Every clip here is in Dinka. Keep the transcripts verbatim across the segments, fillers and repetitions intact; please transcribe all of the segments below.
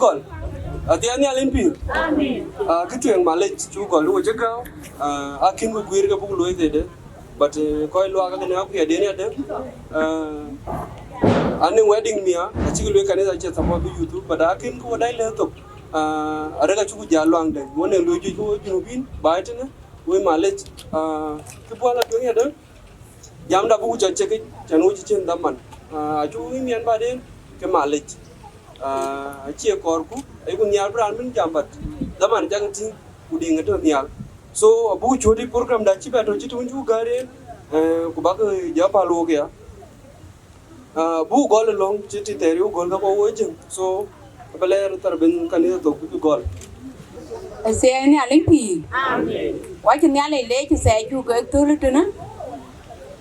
Gɔl. Adhiɛ Nhialic pïïr. Amen. Ah, kë tueŋ malec, cuk gɔl, wo cï gääu. Ah, akïn ku guiir ke buk looi këde. But, eh, kɔc luaak akënë akuiɛden yadë. Ah, anï wedding mia, acïk lueel kanitha acie support bï YouTube, but akïn ku wo dac lëë thok. Ah, arëk acuk jal luaŋde. Wo ne luöi juëc ku wo Junubin, baai tënë, woi malec. Ah, kë buɔl atueŋ yadë. Jamda buk cɔk cï kë cän wo cï cïn dhaman. Ah, acuk wïc miɛn baden, ke malec. Ah, acie kɔɔrku, ayeku nhiaar bï raan bïn jam, but dhaman cak tïŋ, ku diŋ ëtö nhial. So, abuk cuöt ë program da cï bɛ tɔ cï tun cuk gäär en, eh, ku bak, eh, jɔ päl wok ya. Ah, buk gɔl ë lɔŋ cï ti thɛɛr yu gɔl ka kɔ wo jëŋ. So, abä lɛɛr thar ben kanitha thok bï gɔl. Athiɛɛi Nhialic pïïr. Amen. Wacï Nhialic leec ë thɛɛr cuk kek thöl tënë.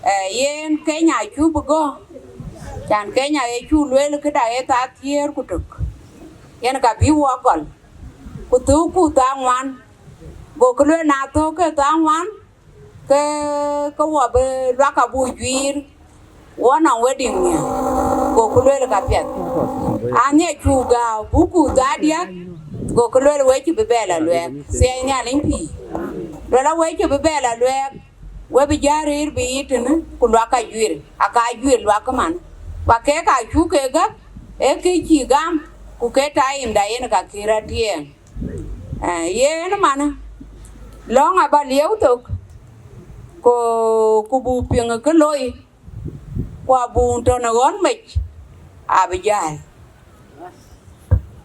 Eh, yen Kenya acuk bï gɔ̈k. Can Kenya ë cuk lueel këda ë thaa thiëër ku tök. Yen ka bï wɔ gɔl. Ku thökku thaa ŋuan. Go kë lueel na thök ke thaa ŋuan, ke, ke wɔ bï luak abuk juiir, wɔ nɔŋ wedding mia, go ku lueel ka piɛth. Anhiɛ cuk gääu, bukku thaa diäk, go ku lueel we cï bï bɛ la luɛɛk, thiɛɛi Nhialic pïïr. Lueel a we cï bï bɛ la luɛɛk, we bï jääriir bï yï tënë, ku luak ka juiir, aka juiir luak këman. Ba kek aa cuk ke gäk, ee kë cï gam, ku ke taimda yen ka kï rɔt tiɛɛŋ. Eh, yen manë, lɔ̈ŋ aba lieu thok, ku, ku buk piŋ kë loi, ku abuk tɔ̈ në ɣɔ̈n mec, abï jäl.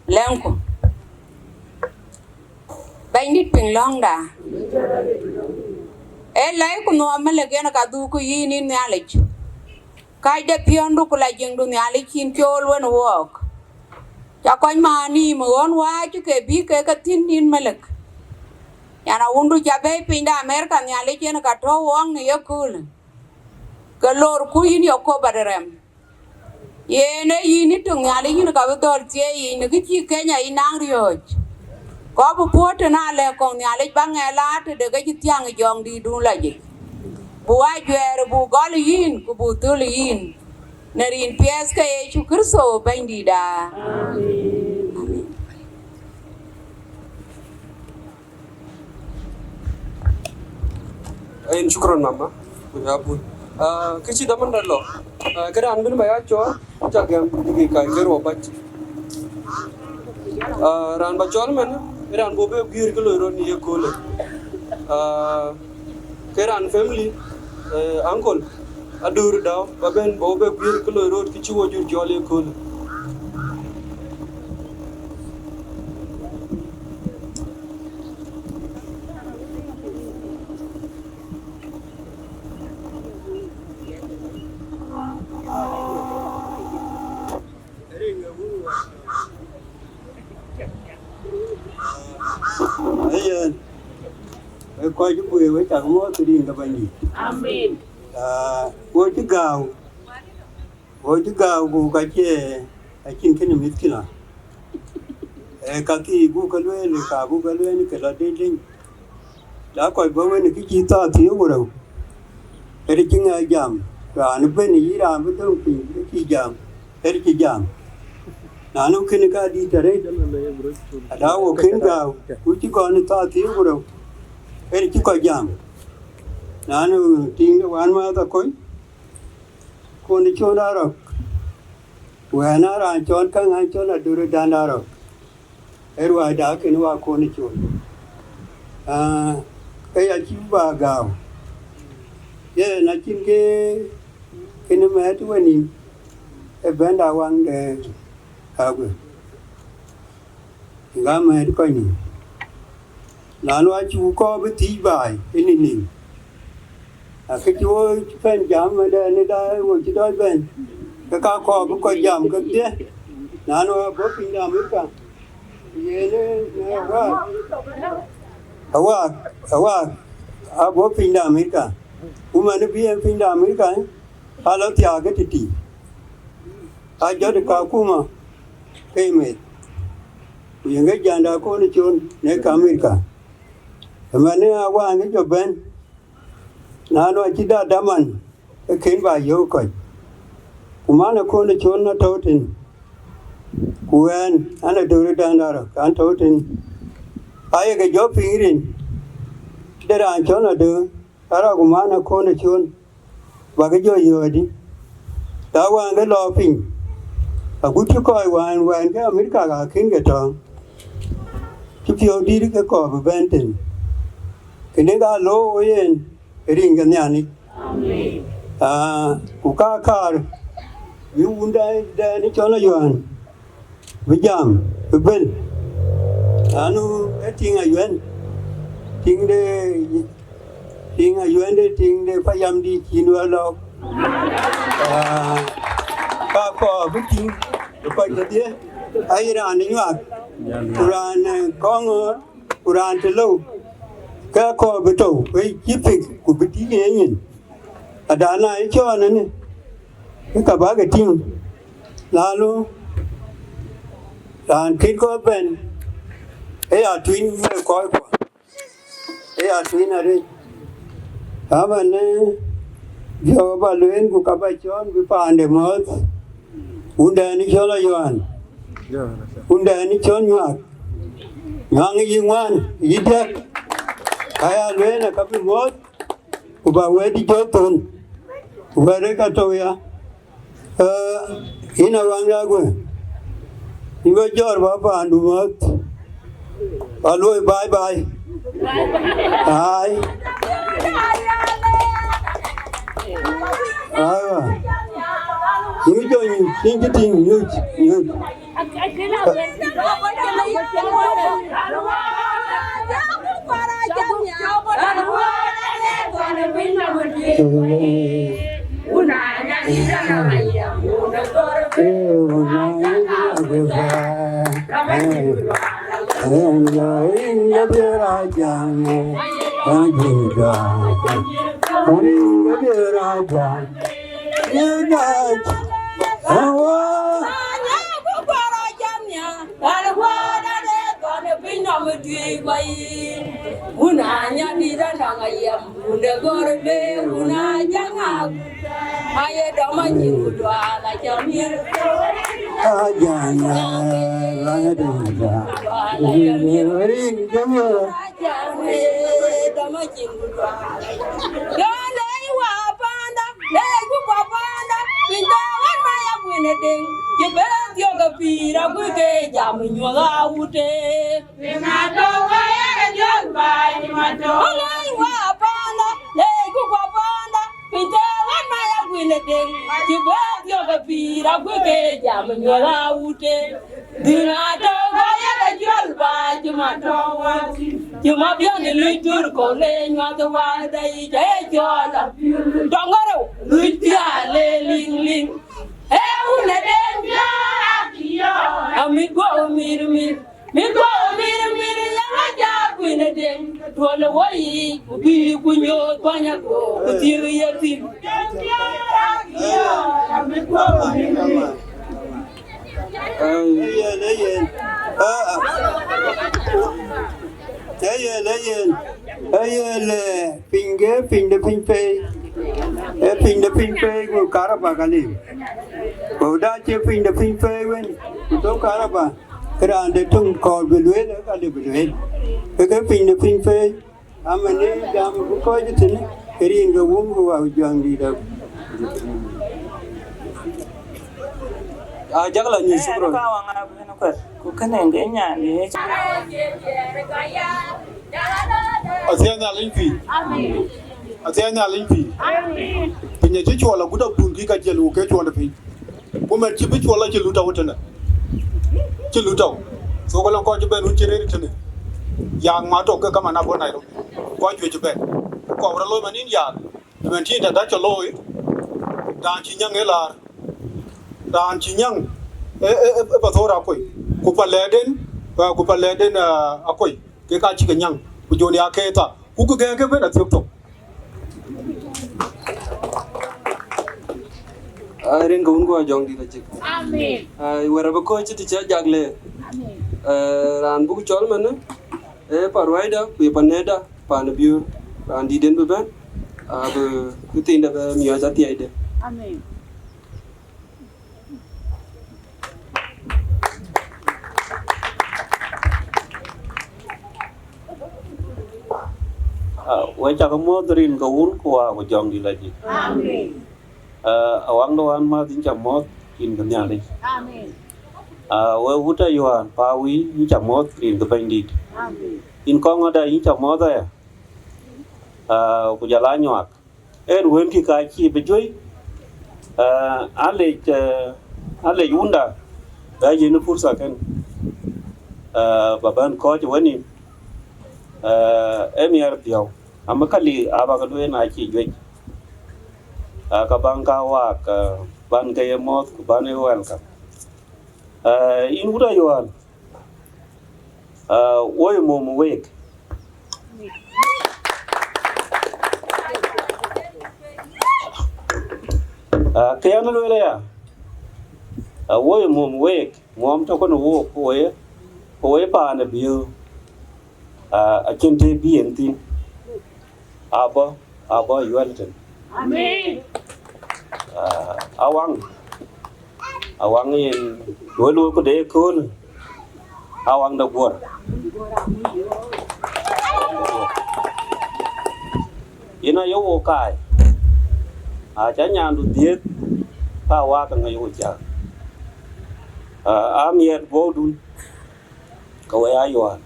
Lɛ̈ŋku. Bɛ̈nydït piŋ lɔ̈ŋda. Ee lɛc ku nuɔɔm Malek yen ka dhuk ku yïn yïn Nhialic. Kac de piɔ̈ndu ku la jiŋdu Nhialic cïn cool wën wɔɔk. Ca kɔc maan nïïm ɣɔ̈n wääc ke bï ke ke thïn yïn Malek. Yan awundu ca bɛ̈ɛ̈i piny de Amerika Nhialic yen ka tɔ̈u wɔɔk në yeköölë. Ke lorku yïn ye kop adë rɛm. Yen ee yïn ë tök Nhialic yïn ka bï dhɔ̈l thieei yic në kë cï Kenya yï naŋ riɔ̈ɔ̈c. Kɔp ë puɔ̈u tën alɛ̈k kɔ̈k Nhialic ba ŋɛk laar tëde ke cï thiäŋ ë jɔŋdïïtdun lɔ jic. Buk ajuɛɛr buk gɔl yïn ku buk thöl yïn. Në rin piɛth ke Yecu Kërtho Bɛ̈nydïïtda. Amin. Ayen, shukran mama. Ku ya bun. Ah, kë cï dhaman dä lɔ. Ah, kë raan bïn ba ya cɔɔl, ca gɛm dikika ke ruɔp bac. Ah, raan ba cɔɔl mɛn, raan bɔ̈ bɛ guiir kë loi rɔt në yeköölë. Ah, ke raan family, eh, uncle, Adur Dau, ba ben bɔ̈ bɛ guiir kë loi rɔt kë cï wo jur cɔɔl yeköölë. Ayen, e kɔc cï guëër we cak muɔɔth rin ke Bɛ̈nydït. Amen. Ah, wo cï gääu, wo cï gääu ku ka cie, acïn kënë mïthkila. E ka thii buk ke lueel, ka buk ke lueel ke lɔ dec liny. La kɔc bɔ̈ wën kë cï thaa thiëëk ku rou, ëdë cï ŋɛk jam, raan ëbën yï raan bï döŋ piny ë cï jam, ëdë cï jam. Na nu kënë ka dït arëët, ada wo kën gääu, ku cï gɔn ë thaa thiëëk ku rou, ëdë cï kɔc jam. Na nu tiiŋ de wänmääth akony, kon ë con arɔ̈k, wɛ̈ɛ̈n aa raan cɔl käŋ an cɔl Adur ë dan arɔ̈k. Ë ruääida kën wakon ë col. Ah, ke ya cï ba gääu. Yen acïn ke kënë mɛ̈ɛ̈t wën nïm, ë bɛ̈nda waŋ de kaguë. Ŋa mɛ̈ɛ̈t kɔc nïm. Na nu acï ku kɔɔr bï thiëc baai ë nïnïm. Akë cï wo pɛ̈n jam ëdɛn ëda wo cï dɔc bɛ̈n, ke ka kɔɔr bï kɔc jam kedhie. Na nu abɔ̈ piny de Amerika, ku yen ë, ë, awaak, awaak, awaak, abɔ̈ piny de Amerika. Ku man bï en piny de Amerika, alɔ thiaak ë tïtï. Ajɔt ë ka kuma ke meth. Ku yen ke janda kon ë con në ka Amerika. Ëmɛnë awään ë jɔ bɛ̈n, na nu acï da daman, ke kën ba yöök kɔc. Ku man ë kon ë con atɔ̈u tën, Ku ɣɛn, an Adöör Dändaro, kan tɔ̈u tïn. Aye ke jɔ piŋ rin, de raan cɔl Adöör, Arɔk man akɔn ë con, bä ke jɔ yöödï. Ta wään ke lɔ piny, agut cï kɔc wään wään ke Amerika ka kën ke tɔ̈, cï piɔ̈u dït ke kɔɔr bï bɛ̈n thïn. Kënë ka looi yen ë rin ke Nhialic. Aa, ku ka kaar bï wundɛn dɛn cɔl Ayuään bï jam bï bɛ̈n. Anu, e tiŋ Ayuɛn, tiŋ de, tiŋ Ayuɛn de, tiŋ de payam di cin wä lɔɔk. Aa, ka kɔɔr bï tiŋ bï kɔc kedhie, aye raan de nyuak, ku raan, eh, kɔŋ ɣöör, ku raan të lou, ke kɔɔr bï tɔ̈u, wei cï pik, ku bï tïc ë nyin. Adana ë cɔɔn ënë, ë ka bä ke tïŋ, lalu, raan kït kɔ̈k bɛ̈n, ë ya tuiny ë kɔckuɔ, ë ya tuiny arëët. Amanë, jɔk bä lueel, ku ka bä cɔɔn bï paande mɔ̈ɔ̈th, wundɛn cɔl Ayuään, wundɛn cɔl Nyuak, Nyuak yï ŋuan, yï diäk, ka ya lueel, ka bï mɔ̈ɔ̈th, ku bä wɛ̈t jɔ thön, ku bä rek atɔ̈u ya. Ee, yïn Awaŋda Aguë, yïn bä jɔɔr bä paandu mɔ̈ɔ̈th, bä luöi bye bye. Ai. Aiwa. Yïn jɔ nyuc, yïn cï tïŋ, nyuc, nyuc. Ajana, la dum da. Rin kama. Jɔn lɛc wä paanda, lɛc ku kua paanda, piny tɔ̈ ɣän ma ya kuën ë deŋ, cï bɛ thiɔ̈k ë pïïr, aguic ke jam nyuɔ̈th awute. Piny atɔ̈ wä ya ke jɔl baai, piny atɔ̈. Lɛc wä paanda, lɛc ku kua paanda, piny tɔ̈ ɣän ma ya kuën ë deŋ, cï bɛ thiɔ̈k ë pïïr, aguic ke jam nyuɔ̈th awute. Dhil atɔ̈ wä ya ke jɔl baai, cï ma tɔ̈ wä thïn. Cï ma biɔn ë luc tur kɔ̈u le nyuäth wä dai, cä ye cɔl a tɔŋ ɣärou luc pial le liŋ liŋ. Ee wun ë den piɔ̈ɔ̈r akï yɔ̈ɔ̈k, amit guɔ mir mir. Mit guɔ mir mir, yɛn ŋa ja kuën ë den. Tuɔl ë wä yiic, ku bï ku nyuɔɔth kuany ago, ku thiëëk ye thïn. Ayen, ayen. Ah, ah. Ayen, ayen. Ayen, eh, piny ge, piny de piny pei. Eh, piny de piny pei, ku karaba ka liu. Ku da cie piny de piny pei wen, ku tɔ̈ karaba. Ke raan de töŋ kɔɔr bï lueel, ka lë bï lueel. Ke ke piny de piny pei. Amanë jam bï kɔc tënë, ke rin ke wum ku wa juaŋ dït dak. Ah, jak la nyuc, shukran. Ka waŋ abï në kuɛth, ku kënë ŋe nyan ye. Athiɛɛn Nhialic pïïr. Athiɛɛn Nhialic pïïr. Piny acï cuɔl agut abun kï ka jiël, ku ke cuɔnde piny. Ku mɛt cï bï cuɔl acï lut tɔ̈u tënë. Cï lut tɔ̈u. So, ke lɔŋ kɔc cï bɛ̈n wun cï rëër tënë. Yak ma tɔ̈ ke kaman abɔ̈ Nairobi. Kɔc juëc cï bɛ̈n. Ku kɔɔr rɔt looi man yïn yak. Mɛn cï yïn tɛ̈ dac cɔ looi. Raan cï nyäŋ ë laar. Raan cï nyäŋ ë, ë, ë, ë pathor akoi. Ku pa lɛɛrden, eh, ku pa lɛɛrden, eh, akoi. Kek aa cï ke nyäŋ. Ku jɔn ya ke tha. Ku kë gɛ̈ɛ̈k ëbën athiök thok. Aa, rin ke wun guɔ jɔŋ dït acïk. Amen. Aa, wɛ̈t abï kɔc cï të cä jak le. Amen. Ee, raan buk cɔl mɛnë, ee, pa ruaida, ku ye pa nɛɛda, pan biöör, raan dït en bï bɛ̈n, abï, bï thiinde bɛ miɔɔc athiɛɛide. Amen. Ah, we cak muɔ̈th rin ke Wun ku Wä ku Jɔŋdït Lajik. Amen. Ah, Awaŋ de Wänmäth, yïn ca muɔ̈th rin ke Nhialic. Amen. Ah, we wut Ayual Pawï, yïn ca muɔ̈th rin ke Bɛ̈nydït. Amen. Yïn Kɔŋ Ada, yïn ca muɔ̈th aya. Ah, ku jɔl a Nyuak. En wënkï ka cï bï juëc. Ah, alec, ah, alec wunda, bɛ yiën fursa kën. Ah, ba bɛ̈n kɔ̈ɔ̈c wënï. Ah, ë miɛr dhiɔ̈u. Amäkali aba ke lueel na cï juëc. Ah, ka baŋ ka waak, ah, ban ke ye muɔ̈th, ku ban ye welcome. Ah, yïn wut Ayual, ah, woi mum week. Ah, ke yan lueel ya, ah, woi mum week, muɔm tɔ̈ kɔn wook, ku woi, ku woi paan ë biöök. Ah, acïn të bï en thïn. Abɔ̈, abɔ̈ Ayual tën. Amen. Ah, Awaŋ, Awaŋ yen luel wek ku de kööl, Awaŋ de guɔ̈r. Yen aye wo kaai. Aca nyandu dhiëëth, ka waak aŋäc wo cak. Ah, amiɛt guɔ̈udun, ke we Ayual.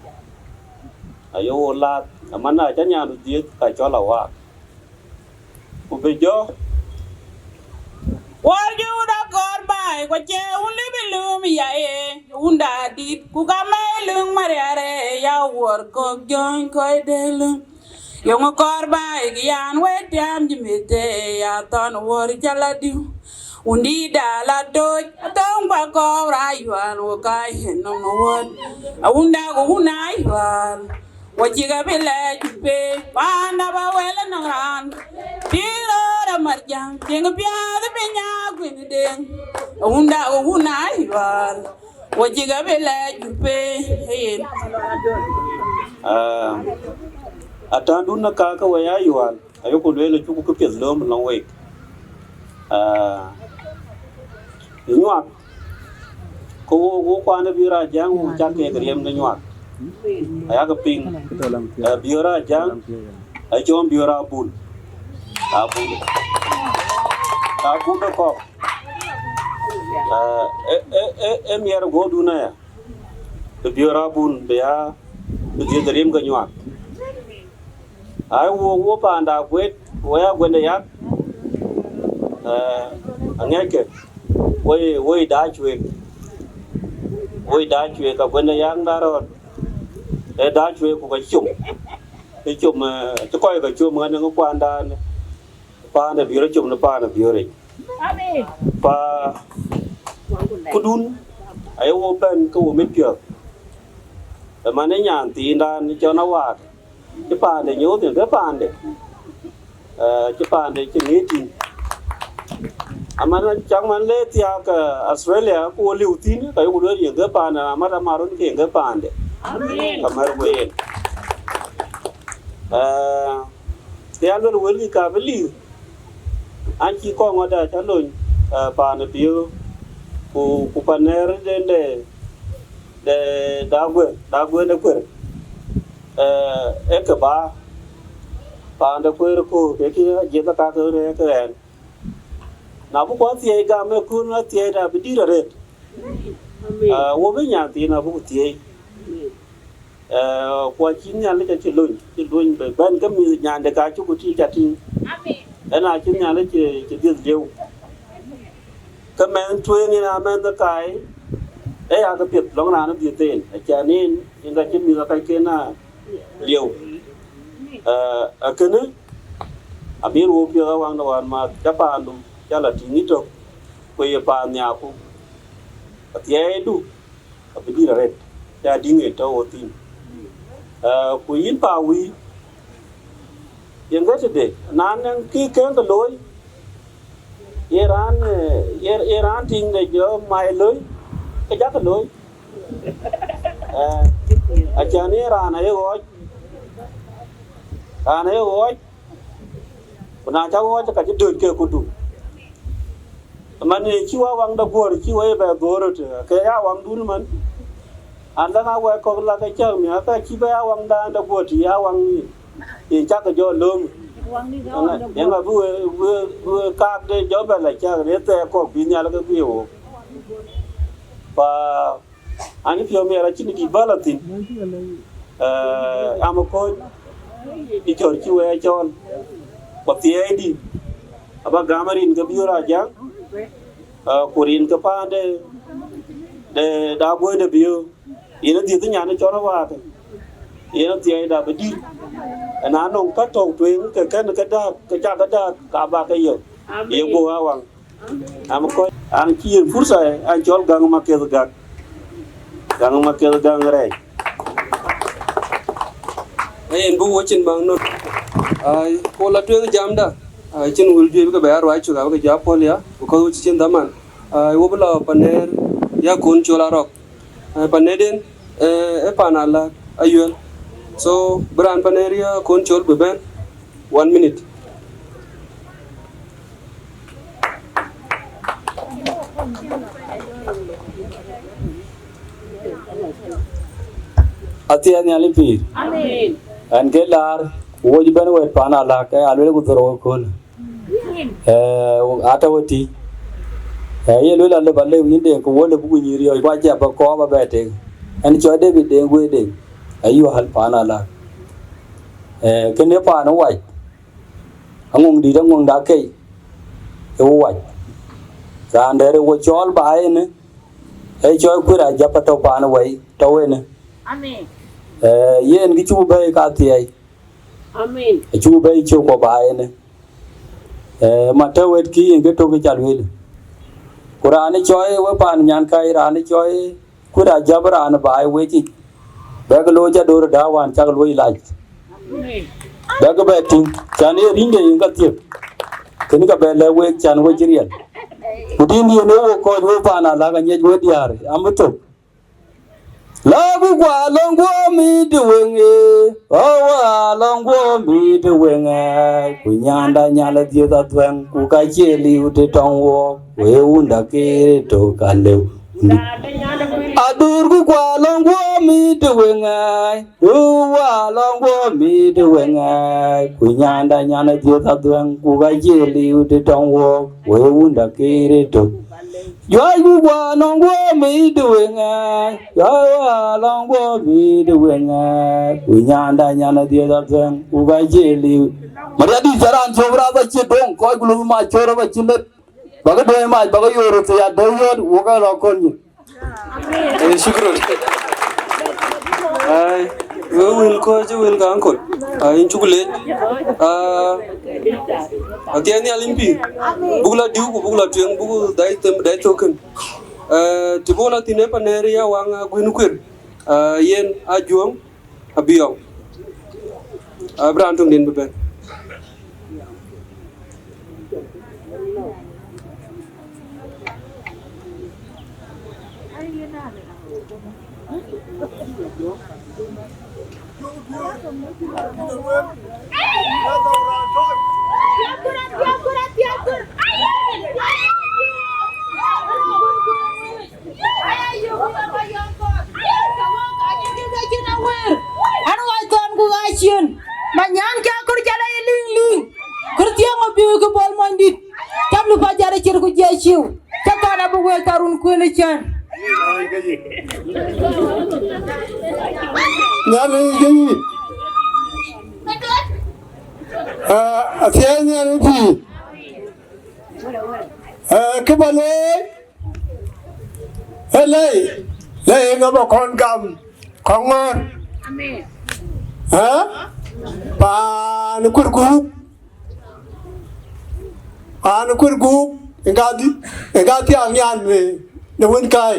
Aye wo lath, aman aca nyandu dhiëëth, ka cɔl Awaak. Ku bï jɔ. Wär jɔ wunda kɔɔr baai, ku acie wun lëu bï lum ya ye, wunda dït, ku ka mɛi lum mariare, ya wuɔr kɔ̈k jɔny kɔc de lum. Yöŋ kɔɔr baai, kë yan wek tiam jï mïth de, ya thɔn wuɔr jal adiu. Wundït da la toc, athöŋ ba kɔɔr Ayual, wo ka yen nɔm wuɔt. A wunda ku wun Ayual. Wa cïk abï lɛc piny, panda ba wɛl ënɔŋ raan. Pïïr röör amat jäŋ, cieŋ piäth piny akuën deŋ. Wunda, wun Ayual. Wa cïk abï lɛc piny, yen. Ah, atandun na ka ke we Ayual, ayoku lueel acuk këpiɛth lööm lɔŋ week. Ah, Nyuak, ku wo, wo kuan ë Biöör Ajäŋ, wo cak kek riɛm ke Nyuak. Ayak piŋ, eh, Biöör Ajäŋ, acɔm Biöör Abun. Abun. Abun de kɔk. Eh, eh, eh, eh, eh, miɛr guɔ̈pdun aya. Bï Biöör Abun, bï ya, bï dhiëth riɛm ke Nyuak. Ai, wo, wo panda Aguet, wo ya Aguet de yak, eh, aŋɛckë, woi, woi da cuek, woi da cuek, Aguet de yak da rɔt, e da cuek ku ka com, e com, eh, cï kɔc ka com, ŋa ne ŋa kuandan, paan de Biöör com, ne paan de Biöör. Pa kudun, aye wo bɛ̈n ke wo mit piɔ̈th, ë man ë nyan thiindan cɔn Awaak. Cï paande nyuɔɔth yen ke paande, eh, cï paande cï ŋic tïŋ. Aman cak man le thiaak, eh, Australia, ku wo liu thïn, ka yoku lueel yen ke paande, amat amarun ke yen ke paande. Amen. Ka mɛr ku yen. Eh, ke ya luel wëlkï ka bï liu, an cï kɔŋ ɣɔn dɛ cä lony, eh, paan ë piöök, ku, ku panɛɛr den de, de, da guër, da guër de kuër, eh, e ke ba paan de kuër ku ke ki jiëth ka ke rëër ke ɣɛn. Na bï kuɔ thiëëc gam ë kun athiëëc da bï dït arëët. Amen. Eh, wo bï nyan thiin abuk thiëëc. Amen. Eh, ku acï Nhialic acï lony, cï lony bï bɛ̈n ke mïth nyande ka cuk tïc ca tïŋ. Amen. Ëna acï Nhialic cï, cï dhiëth lieu. Ke mɛnh tueŋ yen a mɛnh de kaai, ë ya ke piɛth lɔŋ raan dhiëth en, acan en, yen ka cï mïth akɔcken a lieu. Eh, akënë, abï wo piɛth Awaŋ de Wänmäth, ca paandu, ca la tïŋ ëtök, ku ye paan nhiaku. Athiɛɛidu, abï dït arëët, ca dïŋ en tɔ̈u wo thïn. Eh, ku yïn pa wïïr, yen ke tëde, na nɛn kï kën ke looi, ye raan, eh, ye, ye raan tiŋ de jɔ mai looi, ke jakë looi. Eh, acan ye raan aye ɣɔɔc, raan aye ɣɔɔc, ku na cä ɣɔɔc, ka cï döt ke kudu. Man, eh, cï wa waŋda guɔ̈ɔ̈r, cï wa ye bɛ guɔ̈ɔ̈r röt, ke ya waŋdun man. An, la na wɛ̈ɛ̈k kɔ̈k la ke cäk miäk, ka cï bɛ ya waŋdan da guɔ̈ɔ̈r, tï ya waŋ yïn. Ye cak jɔ lööm. Yeŋa bï we, we, we kaak de jɔ bɛ la cak rëër thɛɛr kɔ̈k bï Nhialic ke guiir wok. Pa an piɔ̈u miɛt acïn dït bä la thïn. Eh, am kɔc ë cɔ̈r cï wɛɛr cɔɔl. Ku thiɛɛi dït aba gam rin ke Biöör Ajaŋ, eh, ku rin ke paan de, de, de Aguëëny de Biöör. Yen adhiëth nyan ë cɔl Awake. Yen athiɛɛi da bï dït. Ëna nɔŋ ka tɔ̈u tueŋ ke kën ke dääk, ke cak ke dääk, ka ba ke yök. Ye guɔ awaŋ. Am kɔc, an cï yen fursa, an cɔl Gaŋ Maketh Gak. Gaŋ Maketh Gaŋ Rɛɛc. Ayen bï wocin baŋ nɔn. Ai, ku la tueŋ jamda. Ai, cïn wël juëc bï ke bɛ ya ruac cök, abï ke jɔ apuɔl ya, because wocin cïn dhaman. Ai, wo bï la Paneer ya Kon Col Arɔk. Eh, Paneer den, eh, e Pan Alak Ayuel. So, bï raan Paneer ya Kon Col bï bɛ̈n. One minute. Athiɛɛi Nhialic pïïr. Amen. Ɛn ke laar, ku wöc bɛ̈n wɛ̈t Pan Alak, ke aluel ku dhorou ëkööl. Eh, ata we tï. Eh, ye luel alep alep yïn Deŋ, ku wo lep ku nyïïr riɔ̈c, ku acie abä kɔɔr abä bɛ tek. Ɛn cɔl David Deŋ Guëër Deŋ. Ayual Pan Alak. Eh, kënë paan wac. Aŋuŋ dït, aŋuŋ da kei, ë wo wac. Raan dɛ̈t ë wo cɔɔl ba ënë, ë cɔɔl Kuir Ajap atɔ̈ paan wɛi, tɔ̈ ënë. Amen. Eh, yen kë cuk bɛ̈ɛ̈i ka thiɛɛi. Amen. Acuk bɛ̈ɛ̈i cök kɔ ba ënë. Eh, ma tɔ̈ wɛ̈t kï yen kë tök kë ca lueel. Ku raan ë cɔɔl we paan nyankäi, raan ë cɔɔl Kuir Ajap raan baai wec yic, bɛ̈k looi ca döör ë dääu wään cak luöi lac. Bɛ̈k bɛ tïŋ, can ee riŋde yen ka thiëk. Kënë ka bɛ lɛ̈k week can we cï riɛl. Ku dïn yen ee wo kɔc we Pan Alak aŋiɛc we diäär, am bï thök. La ku kua lɔŋ guɔ mït weŋ ee, ɣɔwa lɔŋ guɔ mït weŋ ee, ku nyanda nyal dhiëth adhuɛŋ, ku ka cie liu të tɔŋ wuɔɔk, ku ee wunda keer ë tök alëu. Adur ku kua lɔŋ guɔ mït weŋ ee, ku wa lɔŋ guɔ mït weŋ ee, ku nyanda nyan dhiëth adhuɛŋ, ku ka cie liu të tɔŋ wuɔɔk, ku ee wunda keer ë tök. Juäc ku kua lɔŋ guɔ mït weŋ ee, juäc wa lɔŋ guɔ mït weŋ ee, ku nyanda nyan dhiëth adhuɛŋ, ku ka cie liu. Maria dït cä raan cök rath acï döŋ, kɔc ku lum mac cöör aba cï lët. Bakë duɔ̈i mac, bakë yoor röt ya döŋ yööt, wok ë lɔ köl nyin. Eh, shukran. Ai, we wël kɔc, wël ka ankol. Ai, yïn cuk leec. Ah, athiɛɛi Nhialic pïïr. Buk la diu ku buk la tueŋ, buk dai them, dai thökën. Eh, të bɔ̈ la thïn ë Paneer ya waŋ Aguën Kuir. Ah, yen Ajuɔŋ Abiɔŋ. Abï raan töŋden bï bɛ̈n. An ɣɔc thɔn ku ɣaac ciën, ma nyan cä kör cä la ye liŋ liŋ, kër thiëŋ ɔ biöökë bɔl mɔnydït, cam lupä jat acir ku jiɛc ciu, cä thɔn abï wël thar run kuël ë cän. Nyan ë jëi. Ah, athiɛɛi Nhialic pïïr. Eh, kë ba looi, ë lɛi, lɛi ŋa ba kɔn gam, kɔn ŋɔ̈ɔ̈r. Eh? Paan Kuir Guuk. Paan Kuir Guuk, ë ŋa dhi, ë ŋa thiaak nyan në, në wën kai.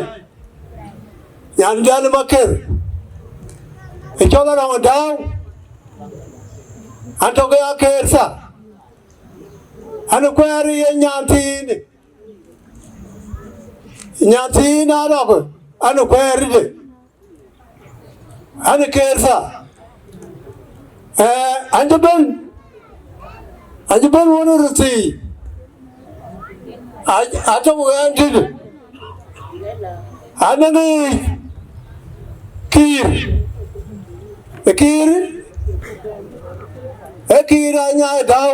Nyan Jal Maketh. Ë cɔl Arɔŋ Dääu. An tɔ̈ ke ya keer tha. An kuɛɛr ye nyan thiin. Nyan thiin Arɔk, an kuɛɛr de. An keer tha. Eh, an cï bɛ̈n. An cï bɛ̈n wën röt thii. A, atɔ̈ ku ɛn tëde. An ŋic Kiir. Ë Kiir. Ee Kiir Anyai Dau,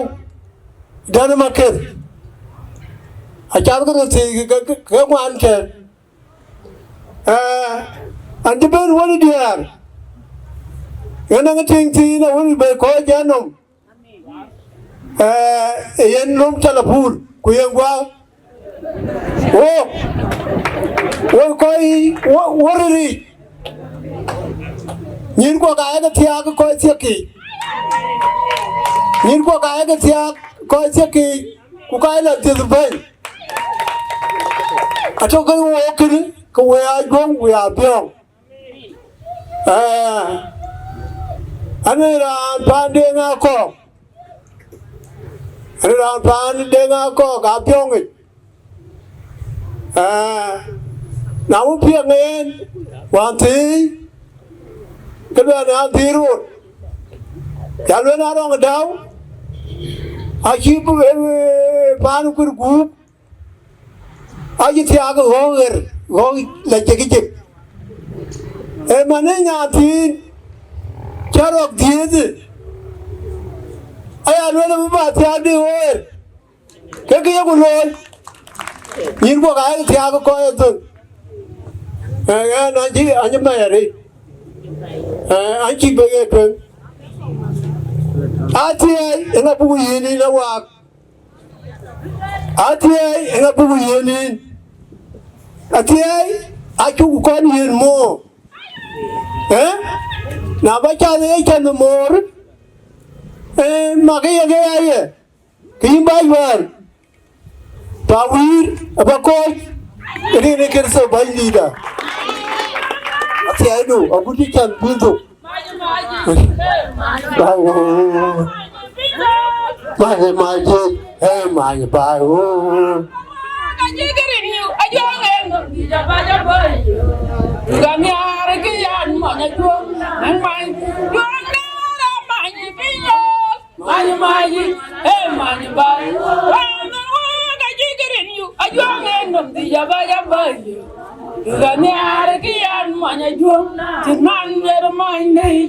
dɛn Maketh. Acath ke röt thiëëc ke, ke, ke ŋuan tɛ̈n. Ee, an cï bɛ̈n wën diäär. Yen aŋ tiŋ thiin awën bɛ kɔc jɛn nɔm. Ee, yen nɔm telepun, ku yen guaar. Wo, wo kɔc, wo, wo riric. Nyïïn kuɔk ayeke thiaak kɔc thiek kï. Nyïïn kuɔk ayeke thiaak kɔc thiek kï, ku ka la dhiëth bɛ̈ny. Atɔ̈ ke wo kënë, ke we aa juɔ̈ŋ, we aa biɔ̈ŋ. Ee, ane raan paan Deŋ Akɔ̈k. Ane raan paan Deŋ Akɔ̈k abiɔ̈ŋic. Ee, na wën piɛŋ en, wään thiëëc, ke luɛɛl an, thiëëc rot. Ya lueel an, Rɔŋ Dau, acï, ee, paan kuër gup, acï thiaak ɣɔ̈k ɣer, ɣɔ̈k la cïk cïk. Ee, man ë nyan thiin, cä rɔk dhiëëth, aya lueel abï ba thiaak dï ɣɔ̈k ɣer. Ke kë yeku looi, nyïïn guɔk ayek thiaak kɔc ë thöŋ. Ee, ɣɛn an cï, an cï mɛɛr, ee, an cï bek ye tueŋ. Athiɛɛi, eŋa buk yiën yïn awaak? Athiɛɛi, eŋa buk yiën yïn? Athiɛɛi, acuk kɔn yiën moor. Ee? Na ba cath ye cäth moor, ee, mak ye ke ya ye. Kë yïn bä yuɛɛr, pa wïïr ë bä kɔc, rin ë Kërtho bäny leader. Athiɛɛidu agut cï can bï dhuk. Many, many, eh, many, bye, oh. Many, many, eh, many, bye. Wan wan ka jï kërin yu, ajuɔŋ en nɔm dhïc aba ya bäi. Ka nhiaar kï an many ajuɔŋ, cï man wer many dei.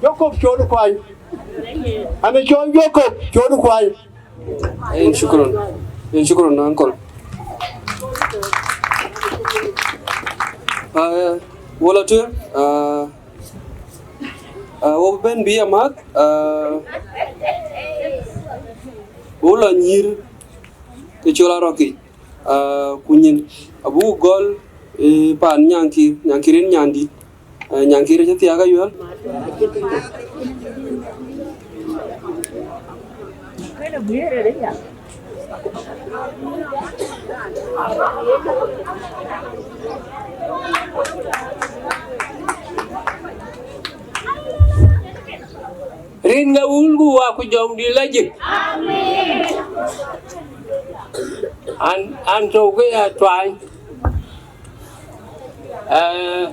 Jacob Col Kuany. An ë cɔl Jacob Col Kuany. Yen shukran. Yen shukran, uncle. Ah, wala tueŋ, ah, ah, wo ben bï amat, ah, wo la nyïïr ke cɔl Arɔkic, ah, ku nyin abuk gɔl, eh, pan Nyankïr, Nyankïr en nyandït. Eh, Nyankïr acï thiaak ayuɛl. Rin ke Wun ku Wät ku Jɔŋdït Lajik. Amen. An, an tɔ̈u ke ya tuany. Eh,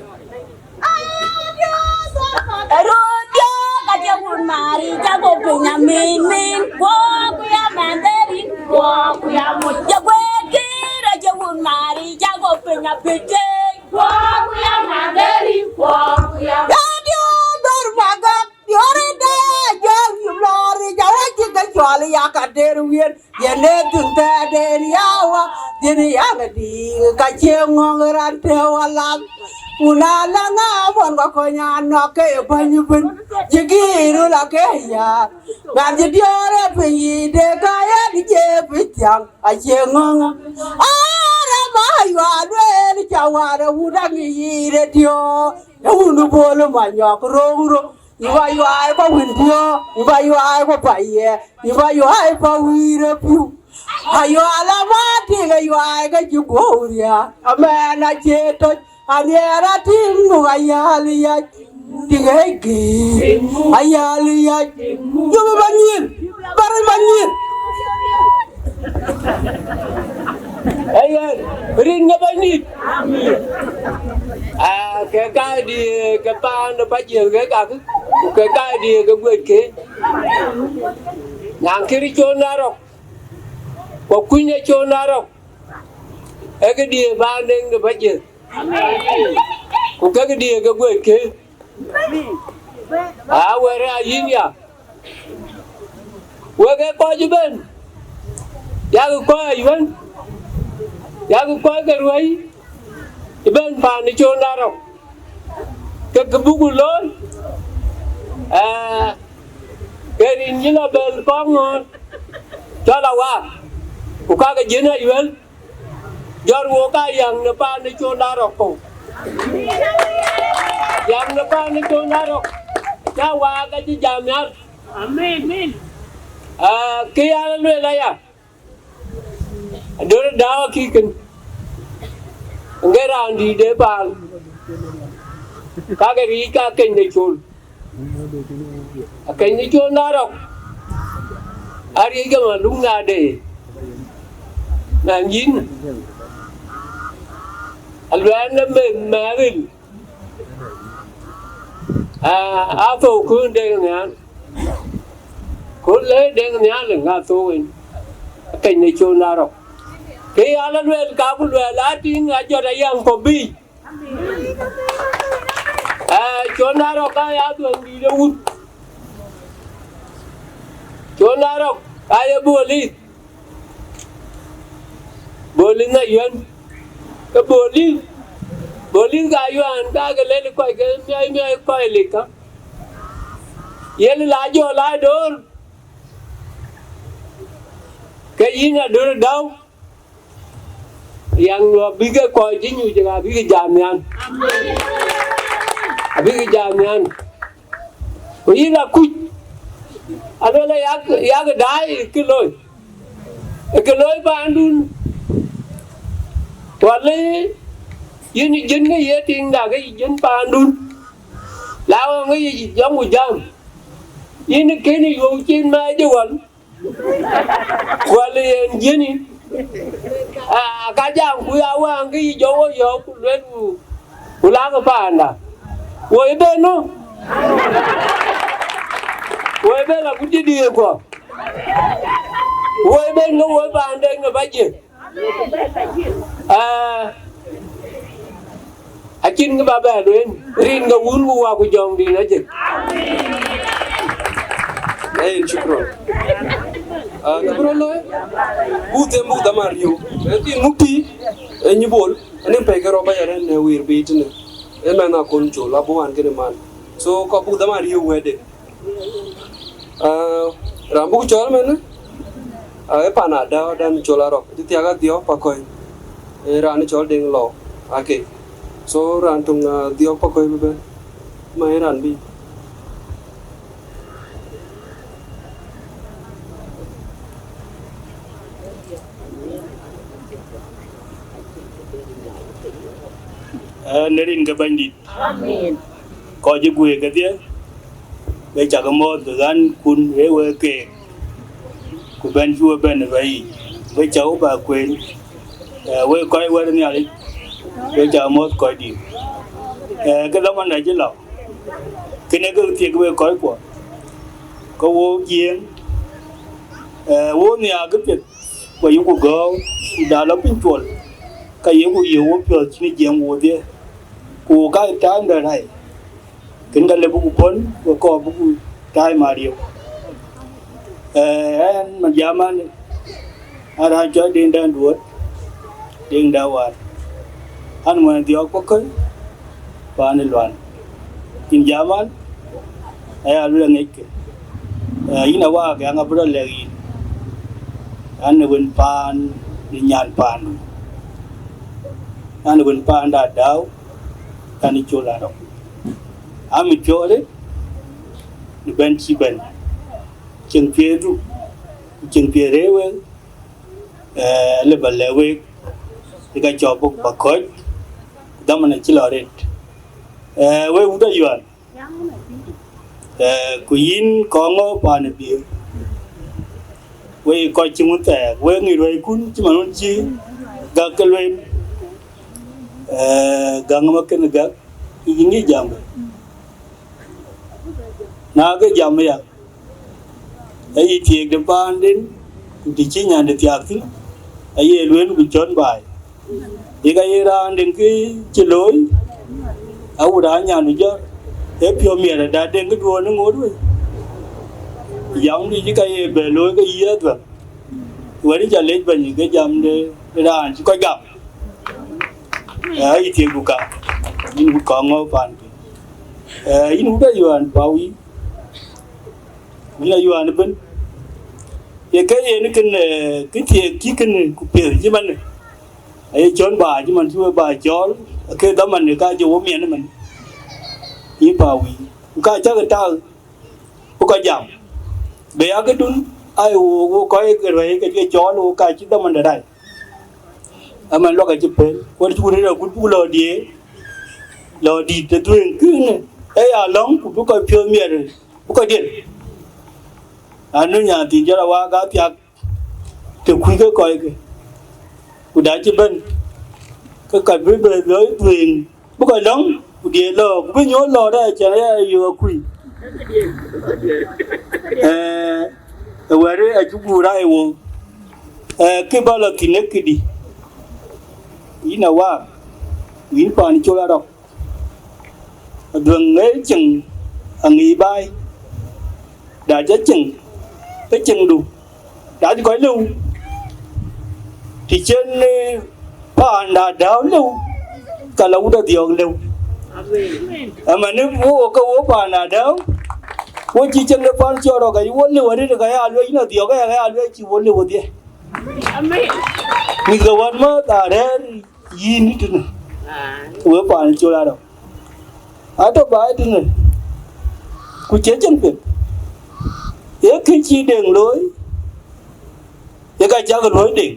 Röt diɔ̈k, ka jɔ wun Mari, jɔ go piny amin min. Kuɔɔk ku ya mandhari, kuɔɔk ku ya muc. Jɔ gueet kï rɔt jɔ wun Mari, jɔ go piny apïc. Kuɔɔk ku ya mandhari, kuɔɔk ku ya muc. Röt diɔ̈k, dɔ̈r bagak, diɔ̈r ëdë, jɔ yïm lɔ̈ɔ̈r, jɔ wä cï ke cɔl ya ka der wiën. Yen ee thïn thɛɛrden ya wä, thïn ya ŋadï, ka cie ŋɔ̈ŋ raan tëë wä lath. Ku na la ŋa bɔn ka kony anɔk ke ye bäny ëbën, cï gïïr röl ake ya. Ŋan cï diɔ̈ɔ̈r ë piny yic, de ka yen cie piny thiaŋ, acie ŋɔ̈ŋ. Ara ma yual wël ca war ë wun aŋic yic rediö, ë wun bol manyɔk röŋ röŋ. Yï ba yuaai pa wïn piɔ̈u, yï ba yuaai pa payɛ, yï ba yuaai pa wïïr ë piu. Ayual ama tik ayuaai ke cï guɔ̈u riääk, amɛn acie tɔc, anhiɛɛr atïŋ muk ayäl yac, tik ë gëër ayäl yac. Yöm ba nyïïr, bär ba nyïïr. Ayen, rin ke Bɛ̈nydït. Ah, ke ka di ke paan de Pajiël ke kak, ku ke ka di ke guet ke. Nyankïr cɔl Arɔk, ku kuny ë cɔl Arɔk. ee kë diëër paan Deŋ de Pajiëth, ku ke kë diëër ke guëc ke. Aa wɛ̈ɛ̈r aa yïn ya, wek ee kɔc ëbɛ̈n, yak kɔc ayuɛ̈n, yak kɔc ke ruäi ëbɛ̈n paan ë Col Arok, ke kë buk looi, ee, ke rin cï lɔ bɛ̈n kɔŋ ŋɔ̈ɔ̈r cɔl Awaak, ku ka ke jiën ayuɛ̈l. Jɔt wok aa yäŋ në paan ë Col Arok kɔ̈u. Yäŋ në paan ë Col Arok, cä waak acï jam nhial. Amen. Aa, kë ya lueel aya, Adöl Dau akï kën, ŋe raan dïït de paan, ka ke riic ka keny de Col. Akeny ë Col Arok, ariëc ke ma luŋ na de, na nyïn, aluɛɛl në meth mɛɛril, aa, athou kën Deŋ Nhial, kën le Deŋ Nhial ŋa thou en, akeny ë Col Arok. Ke ya la luɛɛl, ka ku luɛɛl, aa tïŋ, ajɔt ayäŋ kɔ̈k bï. Aa, Col Arok aa ya dhuëëŋ dïït ë wut. Col Arok aa ye bolith. Bolith na yuɛ̈n. Ke bolith, bolith ka yuɛ̈n ka ke lel kɔc ke miɔc miɔc kɔc lik ka. Yen la jɔ la door. Ke yïn Adöl Dau. Yäŋ nu abï ke kɔc cï nyuc, abï ke jam nhial, abï ke jam nhial. Ku yïn akuc, aluel yak, yak daai ë kë looi, ë kë looi paandun. Wal yïn jiën ke ye tiiŋda ke jiën paandun, la ɣɔn ke ye jɔŋ ku jam. Yïn kënë yöu cin mɛɛc ë wal. Wal yen jiëni, aa, ka jam ku ya wään ke yï jɔ wo yɔ̈ɔ̈k ku luel ku, ku lakë paanda. Woi ben nu, woi ben la ku dït ye kuɔ. Woi ben ke woi paanda ŋë ba jiëk. Aa, acïn kë ba bɛ lueel, rin ke Wun ku Wä ku Jɔŋdït Lajik. Ee, shukran. Aa, kë bï rɔt looi, buk them, buk dhaman riëëu. Ee, kï muk tïï, ee, nyi Bol, anï pɛ̈i ke rɔt ba ya rɛ̈n në wëër bï tënë. Ee, mɛnh akon Col, abï wään kënë man. So, kɔc buk dhaman riëëu wɛ̈tde. Aa, raan buk cɔɔl mɛnë, aa, ee pan Adau, dan Col Arok, cï thiak Adhiɔ̈k Pakɔ̈i, ee raan cɔl Deŋ Lɔu, ake. So, raan töŋ, aa, Adhiɔ̈k Pakɔ̈i bï bɛ̈n, ma ee raan bï. Ee, në rin ke Bɛ̈nydït. Amen. Kɔc ë guëër kedhie, we cak mɔ̈ɔ̈th bï ɣän kun ë wek keek, ku bɛ̈n cï we bɛ̈n ë bɛ̈i yic, we cak we bä kueen, ee, wek kɔc wɛ̈t Nhialic, we cak mɔ̈ɔ̈th kɔcdït. Ee, ke dhaman acï lɔ, kënë ke thiek wek kɔckuɔ, ke wo jiëëŋ, ee, wo nhiaar këpiɛth, ku ayuku gɔ̈ɔ̈u, ku da lɔ piny cuɔl, ka yeku yiëk wo piɔ̈ɔ̈th cïn jiɛɛm wodhie, ku ka taamdɛ rai. Kën ka lë buku pɔ̈l, we kɔɔr buku taai maariëp. Ee, ɛn Majaman, a raan cɔl Deŋ Dɛ̈n Duɔ̈t, Deŋ Dɛ̈ Waar. An, mɔny Dhiɔ̈k Pakɔ̈i, paan ë Luan. Yïn Jaman, aya luel aŋickë. Ee, yïn Awaak, yɛn abï rɔt lɛ̈k yïn. An, ë wën paan, ë nyan paandu. An, ë wën paanda Adau, kan ë Col Arok. Amit piɔ̈ɔ̈th ë, në bɛ̈n cï bɛ̈n. Cieŋ piɛthdu, ku cieŋ piɛth rëër wek, ee, lë ba lɛ̈k wek, ë ka cɔk bɔ̈ ba kɔ̈c, ku dhaman acï lɔ arëët. Ee, wek wut Ayual, ee, ku yïn kɔŋ ë paan ë Biëër, wek kɔc cï ŋun thɛɛr, wek ŋic ruɛ̈ikun cï man wën cï Gäk ke lueel, ee, Gäk ë ma kën Gäk, yïn ŋic jam. Na ke jam aya, ayï thiëëk de paanden, ku të cï nyande thiaak thïn, aye lueel bï cɔ̈n baai. Yï ka ye raan den kë cï looi, awut aa nyan jɔt, ee piɔ̈u miɛt ada den kë duɔ̈ɔ̈n ë ŋoot wei. Yam dï cï ka ye bɛ looi ke yï adhuɛ̈k. Wɛ̈t ca lec bɛ̈ny ke jam de raan cï kɔc gam. Ee, yï thiëëk du ka, yïn wut kɔŋ ŋɔ̈u paan kë. Ee, yïn wut ayuan pa wï, yïn ayuan ëbën. Ye ke yen kën, ee, kë thiëëk cï kën ku piɛth cï man. Aye cɔn ba cï man cï we ba cɔɔl, ke dhaman ka jɔ wo miɛn man. Yï pa wï. Ku ka cäk tak, ku ka jam. Be ya ke dun, ai wo, wo kɔc ke ruɛ̈i ke cɔɔl, wo ka cï dhaman de rai. Aman lɔk acï pël, wën cuk rëër akut buk lɔ diëër, lɔ dït të dhuëëŋ kënë, ee ya lɔ̈ŋ ku bï kɔc piɔ̈ɔ̈th miɛt, bï kɔc diël. Anu nyan thïn jɔl awaak athiak të kuc ke kɔckë, ku da cï bɛ̈n, ke kɔc bï bɛ lɔ dhuëëŋ, bï kɔc lɔ̈ŋ, ku diëër lɔ, ku bï nyuɔ̈th lɔ dɛ cɛn aya yök akui. Ee, ë wɛ̈t acuk guur aa ye wok, ee, kë bä lɔ thïn ë këdï, yïn awaak, yïn paan col arɔk, aduëŋ ë cieŋ aŋic baai, da cä cieŋ, ke cieŋdu, da cï kɔc lëu, të cen, ee, paanda dääu lëu, ka la wut adhiɔ̈ɔ̈k lëu. Amen. Aman, ni wo ke wo paanda dääu, wo cï cieŋ de paan cɔɔr rɔk, ka wo lëu arëët, ka ya lueel yïn adhiɔ̈ɔ̈k, ka ya lueel cï wo lëu adhiɛ. Amen. Mïth ke wänmääth aa rɛ̈ɛ̈r yïn tënë. Aye. Wek paan col arɔk. Atɔ̈ baai tënë. Ku cie cieŋ piɛth. Ye kë cï deŋ looi, ye ka cak luɔi deŋ.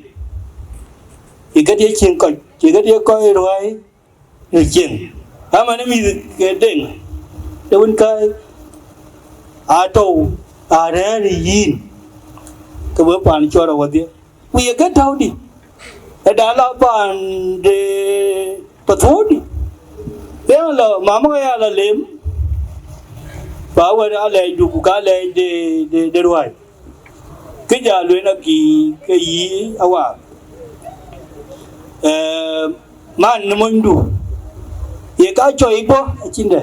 Ye kedhie cieŋ kɔc, ye kedhie kɔc ruääi në cieŋ. Aman ë mïth ke deŋ, de wën ka atɔ̈u arɛ̈ɛ̈r yïn, ke wek paan cɔɔr awädhiɛ. Ku ye ke tääu dï, ë da la paan de Pathuɔ̈ɔ̈r dï. Yen lɔ, mama ya la lem, ba wɛ̈t alɛɛcdu ku ka lɛɛc de, de, de ruääi. Kë ja lueel akï ke yï awaak. Ee, man në monydu, ye ka cɔi bɔ̈ acïn dɛ.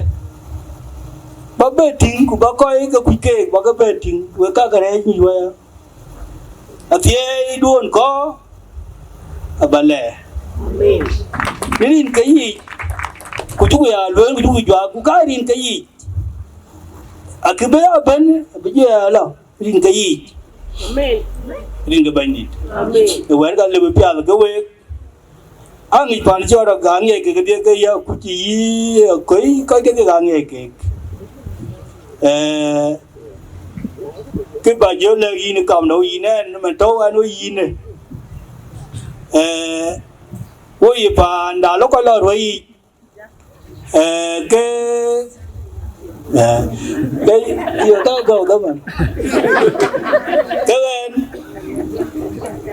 Ba bɛ tïŋ, ku ba kɔc ke kuc keek, ba ke bɛ tïŋ, wek ka ke rɛɛc nyuc waya. Athiɛɛiduön kɔ̈k aba lɛɛr. Amen. Në rin ke yiic, ku cuk ya lueel, ku cuk juak, ku ka rin ke yiic, akï bï ya bɛ̈n, abï jɔ ya lɔ rin ke yiic. Amen. Rin ke Bɛ̈nydït. Amen. Ë wɛ̈t ka lëu bï piath ke week, aŋic paan cɔɔr rɔk, aŋiɛc kek kedhie ke ya kuc yï, ee, kɔc, kɔc kedhie aŋiɛc kek. Ee, kë ba jɔ lɛ̈k yïn kam dɔ̈u yïn ɛn, man tɔ̈u ɛn wo yïn ë. Ee, wo ye paanda lɔ kɔc lɔ ruääi yic. Ee, ke, ee, ke, yo, ka gɔu dhaman. Ke ɣɛn,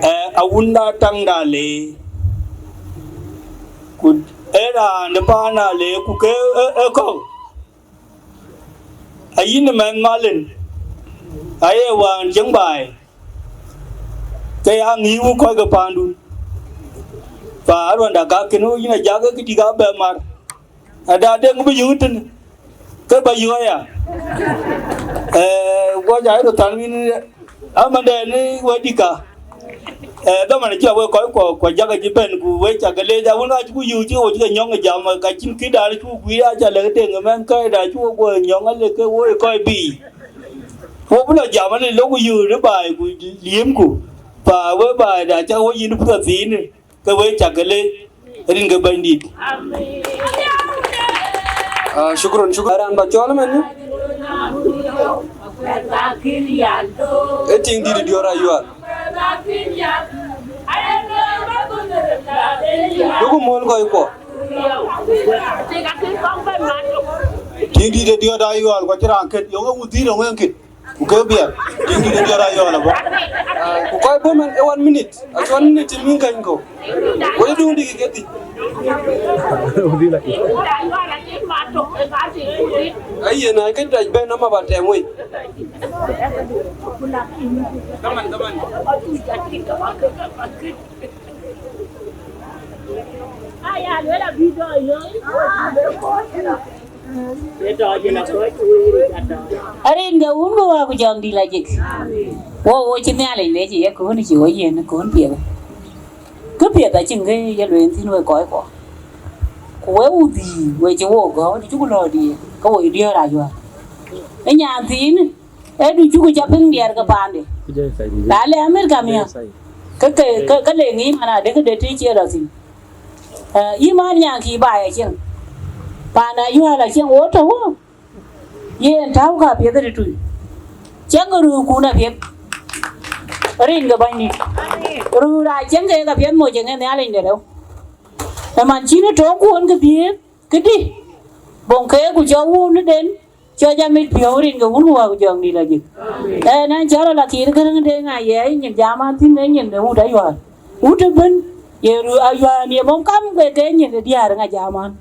ee, awunda taŋda le, ku ee raan de paanda le, ku ke, ee, ee kɔ̈u. Ayïn ë mɛnh malin, aye wään cieŋ baai, ke ya ŋiu kɔc ke paandun. Pa aruanda ka kën wo yïn ajak ke kë dïk abɛ mar. Ada deŋ bï yök tënë, ke ba yök aya. Ee, guɔ ja röt than wïn, amandɛn wɛ̈t dï ka. Ee, dhaman acï la wek kɔc kuɔ, kuɔ jakë cï bɛ̈n, ku wek cak ke leec, awën ka cï ku yök cï wo cï ke nyɔ̈ŋ ë jam, ka cïn këdan cuk guiir, aca lɛ̈k deŋ ë mɛnh kɛ̈ɛ̈da cuk wo guɔ nyɔ̈ŋ, alëk ke wo ë kɔc biic. Wo bï lɔ jam, alëk lok ku yök ë baai, ku liëmku. Pa we baai da cak wo yïn puɔ̈th thiinë. Ke wek cak ke leec, rin ke Bɛ̈nydït. Amen. Ah, shukran, shukran. Aran ba cɔl man. E tiŋ dït dior ayual. Duku mol kɔc kuɔ. Tiŋ dït dior ayual, kɔc raan ket, yɔŋ e wudhir, yɔŋ e ket. Ku ke biɛt, tiŋ dït jɔt ayɔɔl abɔ̈. Ah, ku kɔc bɔ̈ man, e one minute, acie one minute cï min kany kɔ̈u. Wek duŋ dï ke dhïc. Aye, na kec dac bɛ̈n, ama ba tɛm wei. Dhaman, dhaman. Arin ke wun ku wä ku jɔŋ dït la jik. Wo wo cï Nhialic lec ye kun cï wo yen kun piɛth. Kë piɛth acïn kë ye lueel thïn we kɔc kɔ. Ku we wudhii we cï wo gɔ̈u, të cuk lɔ dië, ke wo diëër ayual. Ë nyan thiin, ë du cuk ca piŋ diɛɛr ke paande. Na le Amerika miä, ke ke ke ke le ŋic man adek de të cie lɔ thïn. Yï man nyan kï baai acieŋ. Paan ayual acieŋ wo tɔ̈ wo. Yen tääu ka piɛth ë tui. Cieŋ ruu kun apiɛth. Rin ke bäny nït. Ruu ra cieŋ ke ka piɛth moc eŋe Nhialic de reu. Ë man cïn ë tɔ̈u kuɔn ke dhiëëth, këdï. Boŋ ke ku cɔ wun den, cɔ jam mit piɔ̈u rin ke wun ku wä ku jɔŋ dït la jik. Ë nan cɔl la kir gërëŋ de ŋa ye nyin jam an thïn ë nyin de wut ayual. Wut ëbën, ye ruu ayual ye mɔm kam ke ke nyin de diäär ŋa jam an.